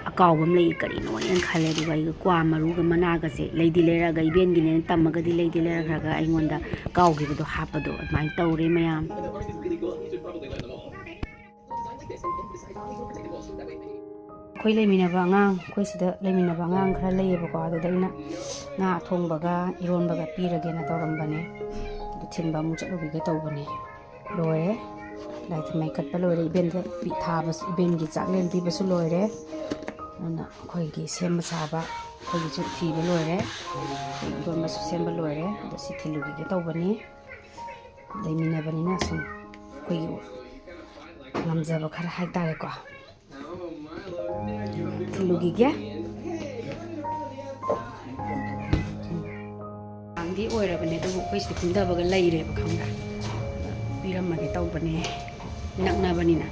ꯑꯀꯥꯎꯕ ꯑꯃ ꯂꯩ, ꯀꯔꯤꯅꯣ ꯍꯥꯏꯅ ꯈꯜꯂꯦ꯫ ꯑꯗꯨꯒ ꯑꯩꯒ ꯀ꯭ꯋꯥ ꯃꯔꯨꯒ ꯃꯅꯥꯒꯁꯦ ꯂꯩꯗꯤ ꯂꯩꯔꯛꯑꯒ, ꯏꯕꯦꯟꯒꯤꯅꯦꯅ ꯇꯝꯃꯒꯗꯤ ꯂꯩꯗꯤ ꯂꯩꯔꯛꯈ꯭ꯔꯒ, ꯑꯩꯉꯣꯟꯗ ꯀꯥꯎꯈꯤꯕꯗꯣ ꯍꯥꯞꯄꯗꯣ ꯑꯗꯨꯃꯥꯏꯅ ꯇꯧꯔꯦ ꯃꯌꯥꯝ꯫ ꯑꯩꯈꯣꯏ ꯂꯩꯃꯤꯟꯅꯕ ꯑꯉꯥꯡ, ꯑꯩꯈꯣꯏ ꯁꯤꯗ ꯂꯩꯃꯤꯟꯅꯕ ꯑꯉꯥꯡ ꯈꯔ ꯂꯩꯌꯦꯕꯀꯣ, ꯑꯗꯨꯗ ꯑꯩꯅ ꯉꯥ ꯊꯣꯡꯕꯒ ꯏꯔꯣꯟꯕꯒ ꯄꯤꯔꯒꯦꯅ ꯇꯧꯔꯝꯕꯅꯦ꯫ ꯑꯗꯨ ꯊꯤꯟꯕ ꯑꯃꯨꯛ ꯆꯠꯂꯨꯈꯤꯒꯦ ꯇꯧꯕꯅꯦ꯫ ꯂꯣꯏꯔꯦ꯫ ꯂꯥꯏ ꯊꯥꯎꯃꯩ ꯀꯠꯄ ꯂꯣꯏꯔꯦ꯫ ꯏꯕꯦꯟꯗ ꯄꯤ-, ꯊꯥꯕꯁꯨ, ꯏꯕꯦꯟꯒꯤ ꯆꯥꯛꯂꯦꯟ ꯄꯤꯕꯁꯨ ꯂꯣꯏꯔꯦ꯫ ꯑꯗꯨꯅ ꯑꯩꯈꯣꯏꯒꯤ ꯁꯦꯝꯕ ꯁꯥꯕ ꯑꯩꯈꯣꯏꯒꯤꯁꯨ ꯊꯤꯕ ꯂꯣꯏꯔꯦ, ꯑꯩꯈꯣꯏ ꯏꯔꯣꯟꯕꯁꯨ ꯁꯦꯝꯕ ꯂꯣꯏꯔꯦ꯫ ꯑꯗꯣ ꯁꯤ ꯊꯤꯜꯂꯨꯈꯤꯒꯦ ꯇꯧꯕꯅꯤ, ꯂꯩꯃꯤꯟꯅꯕꯅꯤꯅ ꯁꯨꯝ ꯑꯩꯈꯣꯏꯒꯤ ꯉꯝꯖꯕ ꯈꯔ ꯍꯥꯏꯇꯥꯔꯦꯀꯣ꯫ ꯊꯤꯜꯂꯨꯈꯤꯒꯦ꯫ ꯀꯥꯡꯗꯤ ꯑꯣꯏꯔꯕꯅꯦ, ꯑꯗꯨꯕꯨ ꯑꯩꯈꯣꯏ ꯁꯤꯗ ꯀꯨꯝꯊꯕꯒ ꯂꯩꯔꯦꯕ, ꯈꯪꯕ꯭ꯔꯥ? ꯄꯤꯔꯝꯃꯒꯦ ꯇꯧꯕꯅꯦ, ꯅꯛꯅꯕꯅꯤꯅ꯫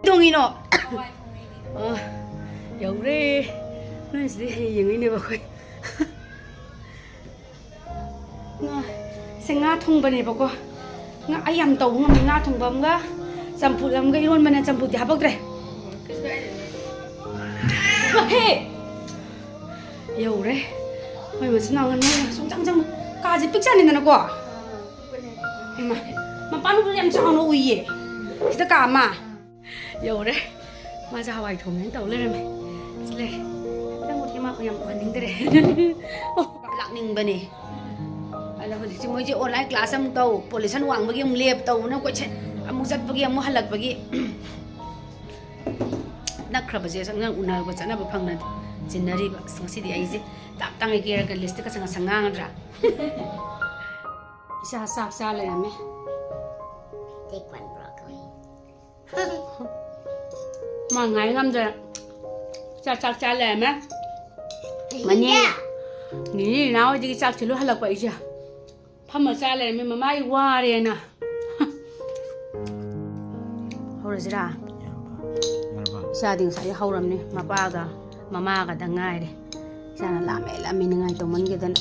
ꯇꯣꯡꯉꯤꯅꯣ? ꯑ, ꯌꯧꯔꯦ꯫ ꯅꯣꯏ ꯁꯤꯗꯤ ꯍꯌꯦꯡ ꯌꯦꯡꯉꯤꯅꯦꯕ ꯑꯩꯈꯣꯏ꯫ ꯉꯥ, ꯁꯦ ꯉꯥ ꯊꯣꯡꯕꯅꯦꯕꯀꯣ꯫ ꯉꯥ, ꯑꯩ ꯌꯥꯝ ꯇꯧꯕ ꯉꯝꯃꯦ꯫ ꯉꯥ ꯊꯣꯡꯕ ꯑꯃꯒ, ꯆꯝꯐꯨꯠ ꯑꯃꯒ, ꯏꯔꯣꯟꯕꯅ, ꯆꯝꯐꯨꯠꯇꯤ ꯍꯥꯄꯛꯇ꯭ꯔꯦ꯫ ꯍꯦ! ꯌꯧꯔꯦ꯫ ꯃꯣꯏ ꯃꯆꯤꯟ ꯃꯅꯥꯎ ꯉꯟꯅ ꯁꯨꯝ ꯆꯪ ꯆꯪ꯫ ꯀꯥꯁꯦ ꯄꯤꯛ ꯆꯥꯅꯤꯗꯅꯀꯣ꯫ ꯍꯩꯃꯥ, ꯃꯄꯥꯟ ꯎꯕꯗ ꯌꯥꯝ ꯆꯥꯎꯅ ꯎꯏꯌꯦ꯫ ꯁꯤꯗ ꯀꯥ ꯑꯃ꯫ ꯌꯧꯔꯦ꯫ ꯃꯥꯁꯦ ꯍꯋꯥꯏ ꯊꯣꯡꯉꯦꯅ ꯇꯧ ꯂꯩꯔꯝꯃꯦ꯫ ꯁꯤ ꯂꯩ꯫ ꯅꯪꯕꯨꯗꯤ ꯃꯥ ꯌꯥꯝ ꯎꯍꯟꯅꯤꯡꯗ꯭ꯔꯦ꯫ ꯑꯣ, ꯂꯥꯛꯅꯤꯡꯕꯅꯦ꯫ ꯑꯗ ꯍꯧꯖꯤꯛꯁꯦ ꯃꯣꯏꯁꯦ online class ꯑꯃꯨꯛ ꯇꯧ, pollution ꯋꯥꯡꯕꯒꯤ ꯑꯃꯨꯛ ꯂꯦꯞ ꯇꯧꯕꯅ ꯀꯣꯏꯆꯠ ꯑꯃꯨꯛ ꯆꯠꯄꯒꯤ ꯑꯃꯨꯛ ꯍꯜꯂꯛꯄꯒꯤ꯫ ꯅꯛꯈ꯭ꯔꯕꯁꯦ ꯁꯛ ꯅꯪ ꯎꯅꯕ ꯆꯠꯅꯕ ꯐꯪꯅ ꯆꯤꯟꯅꯔꯤꯕ꯫ ꯑꯁ, ꯉꯁꯤꯗꯤ ꯑꯩꯁꯦ ꯇꯥꯞ ꯇꯥꯡꯉꯩ ꯀꯦꯔꯒ lipstickꯀꯁꯦ ꯉꯁꯪ ꯉꯥꯡꯉꯗ꯭ꯔꯥ? ꯏꯆꯥ ꯆꯥꯛ ꯆꯥ ꯂꯩꯔꯝꯃꯦ꯫ Take one broccoli. ꯃꯥ ꯉꯥꯏ ꯉꯝꯗ꯭ꯔꯦ꯫ ꯆꯥꯛ, ꯆꯥꯛ ꯆꯥ ꯂꯩꯔꯝꯃꯦ꯫ ꯃꯅꯦ, ꯅꯤꯅꯦ ꯏꯅꯥꯎ ꯍꯣꯏꯗꯒꯤ ꯆꯥꯛ ꯊꯤꯜꯂꯨ ꯍꯜꯂꯛꯄ ꯑꯩꯁꯦ꯫ ꯐꯝꯃ ꯆꯥ ꯂꯩꯔꯝꯃꯦ, ꯃꯃꯥ ꯑꯩ ꯋꯥꯔꯦꯅ꯫ ꯍꯧꯔꯁꯤꯔꯥ? ꯌꯥꯔꯕ? ꯏꯆꯥꯗꯤ ꯉꯁꯥꯏꯗꯩ ꯍꯧꯔꯝꯅꯦ, ꯃꯄꯥꯒ ꯃꯃꯥꯒꯗ ꯉꯥꯏꯔꯦ꯫ ꯏꯆꯥꯅ ꯂꯥꯝꯃꯦ, ꯂꯥꯝꯃꯦ ꯅꯤꯡꯉꯥꯏ ꯇꯧꯃꯟꯒꯤꯗꯅ꯫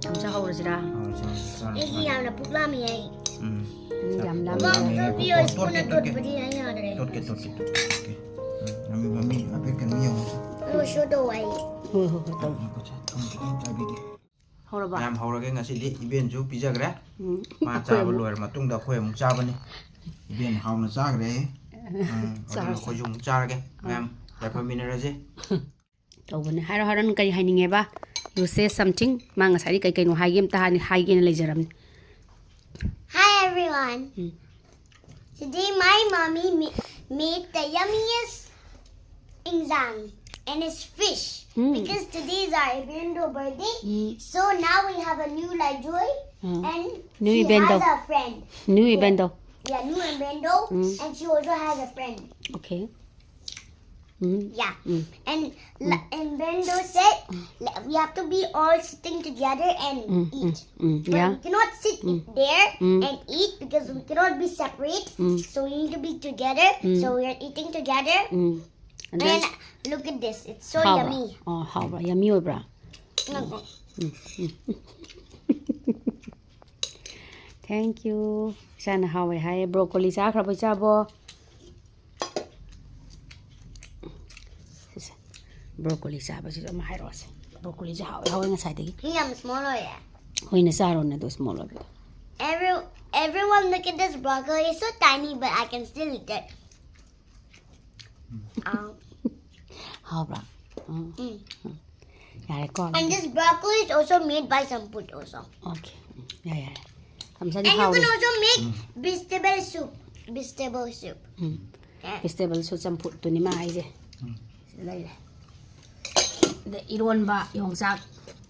ꯑꯝꯇ ꯍꯧꯔꯁꯤꯔꯥ? ꯍꯧꯔꯁꯤ, ꯍꯧꯔꯁꯤ, ꯆꯥꯔꯁꯤ, ꯑꯩꯁꯨ ꯆꯥꯔꯁꯤ꯫ ꯌꯥꯝꯅ ꯄꯨꯛ ꯂꯥꯝꯃꯤ ꯑꯩ꯫ ꯎꯝ꯫ ꯌꯥꯝ ꯆꯥꯛ ꯂꯥꯝꯃꯦ꯫ ꯂꯥꯝꯃꯦ, ꯉꯥꯏꯈꯣ, ꯉꯥꯏꯈꯣ, ꯏꯁꯄꯨꯟꯅ ꯇꯣꯠꯀꯦ, ꯇꯣꯠꯀꯦ꯫ ꯇꯣꯠꯄꯗꯤ ꯑꯩ ꯌꯥꯗ꯭ꯔꯦ꯫ ꯇꯣꯠꯀꯦ, ꯇꯣꯠꯀꯦ, ꯇꯣꯠꯀꯦ, ꯇꯣꯠꯀꯦ꯫ ꯎꯝ, ꯃꯃꯤ, ꯃꯃꯤ ꯍꯥꯏꯐꯦꯠ ꯀꯩꯅꯣ ꯌꯦꯡꯉꯨꯁꯦ꯫ ꯑꯗꯨꯒ ꯁꯤꯗ ꯇꯧ ꯍꯥꯏꯌꯦ꯫ ꯍꯣꯏ, ꯍꯣꯏ, ꯍꯣꯏ, ꯇꯧ꯫ ꯉꯥꯏꯈꯣ, ꯉꯥꯏꯈꯣ, ꯁꯦ, ꯊꯨꯝ ꯈꯤꯇꯪ ꯆꯥꯏꯕꯤꯒꯦ꯫ ꯍꯧꯔꯕ? ꯃꯌꯥꯝ ꯍꯧꯔꯒꯦ ꯉꯁꯤꯗꯤ꯫ ꯏꯕꯦꯟꯁꯨ ꯄꯤꯖꯈ꯭ꯔꯦ꯫ ꯎꯝ꯫ ꯃꯥ ꯑꯩꯈꯣꯏ ꯆꯥꯕ ꯑꯃꯨꯛ ꯂꯣꯏꯔ ꯃꯇꯨꯡꯗ ꯑꯩꯈꯣꯏ ꯑꯃꯨꯛ ꯆꯥꯕꯅꯤ꯫ ꯏꯕꯦꯟ ꯍꯥꯎꯅ ꯆꯥꯈ꯭ꯔꯦ꯫ ꯎꯝ, ꯑꯗꯨꯅ ꯆꯥꯔꯣ, ꯑꯩꯈꯣꯏꯁꯨ ꯆꯥꯔꯣ꯫ ꯑꯃꯨꯛ ꯆꯥꯔꯒꯦ꯫ ꯑꯥ꯫ ꯃꯌꯥꯝ ꯌꯥꯏꯐꯃꯤꯟꯅꯔꯁꯦ꯫ ꯇꯧꯕꯅꯦ꯫ ꯍꯥꯏꯔꯣ, ꯍꯥꯏꯔꯣ, ꯅꯪ ꯀꯔꯤ ꯍꯥꯏꯅꯤꯡꯉꯦꯕ? You say something꯫ ꯃꯥ ꯉꯁꯥꯏꯗꯤ ꯀꯩ ꯀꯩꯅꯣ ꯍꯥꯏꯒꯦ ꯑꯝꯇ ꯍꯥꯏ-, ꯍꯥꯏꯒꯦꯅ ꯂꯩꯖꯔꯝꯅꯤ꯫ Hi, Everyone. Mm. Today my mommy ma- made the yummiest injang and it's fish Mm. because today is our Ibendo birthday. Mm. So now we have a new Laijoy Mm. and New she Ibendo. has a friend. New Ibendo. Yeah, new Ibendo Mm. and she also has a friend. Okay. Mm. Yeah. Mm. And la- and Bendo said la- we have to be all sitting together and Mm, eat. Mm. But Yeah. we cannot sit Mm. there Mm. and eat because we cannot be separate. Mm. So we need to be together. Mm. So we are eating together. Mm. And then And look at this. It's so ꯍꯥꯎꯕ꯭ꯔꯥ? Yummy. ꯑꯣ, ꯍꯥꯎꯕ꯭ꯔꯥ? Yummy ꯑꯣꯏꯕ꯭ꯔꯥ? Look. Thank you. ꯏꯁꯥꯅ ꯍꯥꯎꯋꯦ ꯍꯥꯏꯌꯦ꯫ Broccoli ꯆꯥꯈ꯭ꯔꯕꯣ ꯏꯆꯥꯕꯣ? ꯁꯤꯁꯦ꯫ Broccoli ꯆꯥꯕꯁꯤꯁꯨ ꯑꯃ ꯍꯥꯏꯔꯛꯑꯣꯁꯦ꯫ Broccoliꯁꯦ ꯍꯥꯎꯋꯦ ꯍꯥꯎꯋꯦ ꯉꯁꯥꯏꯗꯒꯤ꯫ ꯁꯤ ꯌꯥꯝ small ꯑꯣꯏꯌꯦ꯫ ꯍꯣꯏꯅ ꯆꯥꯔꯣꯅꯦ ꯑꯗꯣ small ꯑꯣꯏꯕꯗꯣ꯫ Every everyone look at this broccoli. It's so tiny, but I can still eat it. Um, ꯍꯥꯎꯕ꯭ꯔꯥ? ꯎꯝ. mm. ꯌꯥꯔꯦꯀꯣ꯫ And this broccoli is also made by Samput also. Okay. ꯌꯥꯔꯦ ꯌꯥꯔꯦ꯫ ꯌꯥꯝ ꯆꯥꯅꯤ And you ꯍꯥꯎꯔꯦ꯫ Can also make vegetable soup. Vegetable soup. Um. Yeah. Vegetableꯁꯨ ꯆꯝꯐꯨꯠꯇꯨꯅꯤ ꯃꯥ ꯍꯥꯏꯁꯦ꯫ ꯁꯤꯗ ꯂꯩꯔꯦ꯫ ꯑꯗ ꯏꯔꯣꯟꯕ ꯌꯣꯡꯆꯥꯛ,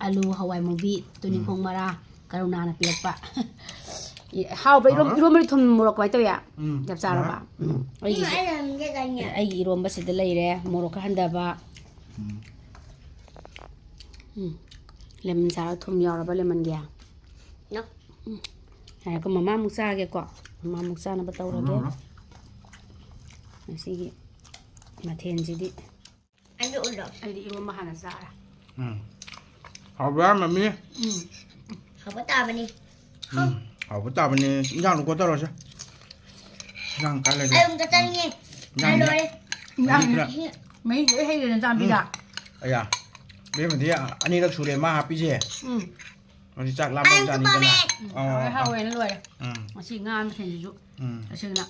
ꯑꯂꯨ, ꯍꯋꯥꯏ ꯃꯨꯕꯤ, ꯇꯨꯅꯤꯡꯈꯣꯡ ꯃꯔꯥ, ꯀꯔꯨꯅꯥꯅ ꯄꯤꯔꯛꯄ꯫ ꯍꯥꯎꯕ꯭ꯔꯥ? ꯏꯔꯣꯝ- ꯍꯥꯎꯋꯦ꯫ ꯏꯔꯣꯝꯕꯗꯤ ꯊꯨꯝ ꯃꯣꯔꯣꯛ ꯀꯃꯥꯏꯅ ꯇꯧꯏ? ꯎꯝ, ꯆꯞ ꯆꯥꯔꯕ? ꯌꯥꯔꯦ꯫ ꯎꯝ꯫ ꯑꯩꯒꯤꯁꯦ ꯑꯩꯅ ꯍꯪꯒꯦ ꯇꯧꯔꯤꯅꯦ꯫ ꯑꯩꯒꯤ ꯏꯔꯣꯝꯕꯁꯤꯗ ꯂꯩꯔꯦ ꯃꯣꯔꯣꯛ ꯈꯔ ꯍꯟꯊꯕ꯫ ꯎꯝ꯫ ꯎꯝ꯫ Lemon ꯆꯥꯔ ꯊꯨꯝ ꯌꯥꯎꯔꯕ lemonꯒꯤ? No. ꯌꯥꯔꯦꯀꯣ, ꯃꯃꯥꯃꯨꯛ ꯆꯥꯒꯦꯀꯣ꯫ ꯃꯃꯥꯃꯨꯛ ꯆꯥꯅꯕ ꯇꯧꯔꯒꯦ꯫ ꯃꯃꯥ꯫ ꯉꯁꯤꯒꯤ ꯃꯊꯦꯜꯁꯤꯗꯤ꯫ ꯑꯩꯁꯨ ꯎꯠꯂꯣ꯫ ꯑꯩꯗꯤ ꯏꯔꯣꯝꯕ ꯍꯥꯟꯅ ꯆꯥꯔꯦ꯫ ꯎꯝ꯫ ꯍꯥꯎꯕ꯭ꯔꯥ ꯃꯃꯤ? ꯎꯝ꯫ ꯍꯥꯎꯕ ꯇꯥꯕꯅꯤ꯫ ꯎꯝ꯫ ꯍꯥꯎꯕ ꯇꯥꯕꯅꯤ꯫ ꯏꯟꯖꯥꯡꯗꯣ ꯀꯣꯠꯇꯧꯔꯁꯦ꯫ ꯏꯟꯖꯥꯡ ꯀꯥꯏ ꯂꯩꯒꯦ? ꯑꯩ ꯑꯃꯨꯛꯇ ꯆꯪꯉꯦ꯫ ꯎꯝ꯫ ꯂꯣꯏꯔꯦ꯫ ꯃꯍꯤ ꯈꯔ꯫ ꯃꯍꯤꯁꯦ ꯂꯣꯏ ꯍꯩꯔꯦꯅ ꯆꯥꯟꯕꯤꯗ꯫ ꯑꯌꯥ꯫ ꯏꯕꯦꯝꯃꯗꯤ ꯑꯅꯤꯔꯛ ꯁꯨꯔꯦ ꯃꯥ ꯍꯥꯞꯄꯤꯁꯦ꯫ ꯎꯝ꯫ ꯃꯁꯤ ꯆꯥꯛ ꯑꯩ ꯂꯥꯝꯕ ꯑꯃꯨꯛꯇ ꯆꯥꯅꯤꯗꯅ꯫ ꯄꯥꯝꯃꯦ꯫ ꯑꯣ, ꯍꯥꯎꯋꯦ ꯑꯣ꯫ ꯍꯥꯎꯋꯦꯅ ꯂꯣꯏꯔꯦ꯫ ꯎꯝ꯫ ꯉꯁꯤ ꯉꯥ ꯃꯊꯦꯜꯁꯤꯁꯨ ꯎꯝ꯫ ꯇꯁꯦꯡꯅ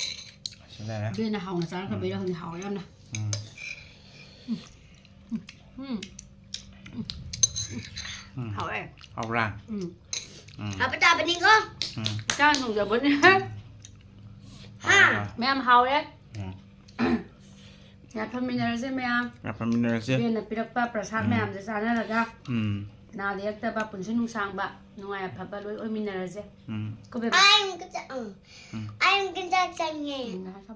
ꯑꯁꯤ ꯂꯩꯔꯦ꯫ ꯕꯦꯟꯅ ꯍꯥꯎꯅ ꯆꯥꯔ ꯐꯕꯩꯔ ꯈꯪꯗꯦ ꯍꯥꯎꯋꯦ ꯌꯥꯝꯅ꯫ ꯎꯝ꯫ ꯎꯝ꯫ ꯎꯝ꯫ ꯍꯥꯎꯋꯦ꯫ ꯍꯥꯎꯕ꯭ꯔꯥ? ꯎꯝ꯫ ꯎꯝ꯫ ꯍꯥꯎꯕ ꯇꯥꯕꯅꯤꯀꯣ꯫ ꯎꯝ꯫ ꯆꯥꯛ ꯊꯣꯡꯖꯕꯅꯦ꯫ ꯍꯥ꯫ ꯃꯌꯥꯝ ꯍꯥꯎꯔꯦ꯫ ꯎꯝ꯫ ꯌꯥꯐꯝꯃꯤꯟꯅꯔꯁꯦ ꯃꯌꯥꯝ꯫ ꯌꯥꯐꯝꯃꯤꯟꯅꯔꯁꯦ꯫ ꯏꯕꯦꯟꯅ ꯄꯤꯔꯛꯄ ꯄ꯭ꯔꯁꯥꯗ ꯎꯝ꯫ ꯃꯌꯥꯝꯁꯦ ꯆꯥꯅꯔꯒ ꯎꯝ꯫ ꯅꯥꯗ ꯌꯦꯛꯇꯕ ꯄꯨꯟꯁꯤ ꯅꯨꯡꯁꯥꯡꯕ ꯅꯨꯡꯉꯥꯏ ꯑꯐꯕ ꯂꯣꯏ ꯑꯣꯏꯃꯤꯟꯅꯔꯁꯦ꯫ ꯎꯝ꯫ ꯀꯣꯕꯦꯝ꯫ ꯑꯩ ꯑꯃꯨꯛꯀ ꯆꯥ- ꯎꯝ꯫ ꯎꯝ꯫ ꯑꯩ ꯑꯃꯨꯛꯀ ꯆꯥꯛ ꯆꯪꯉꯦ꯫ ꯎꯝ, ꯉꯥꯏꯈꯣ꯫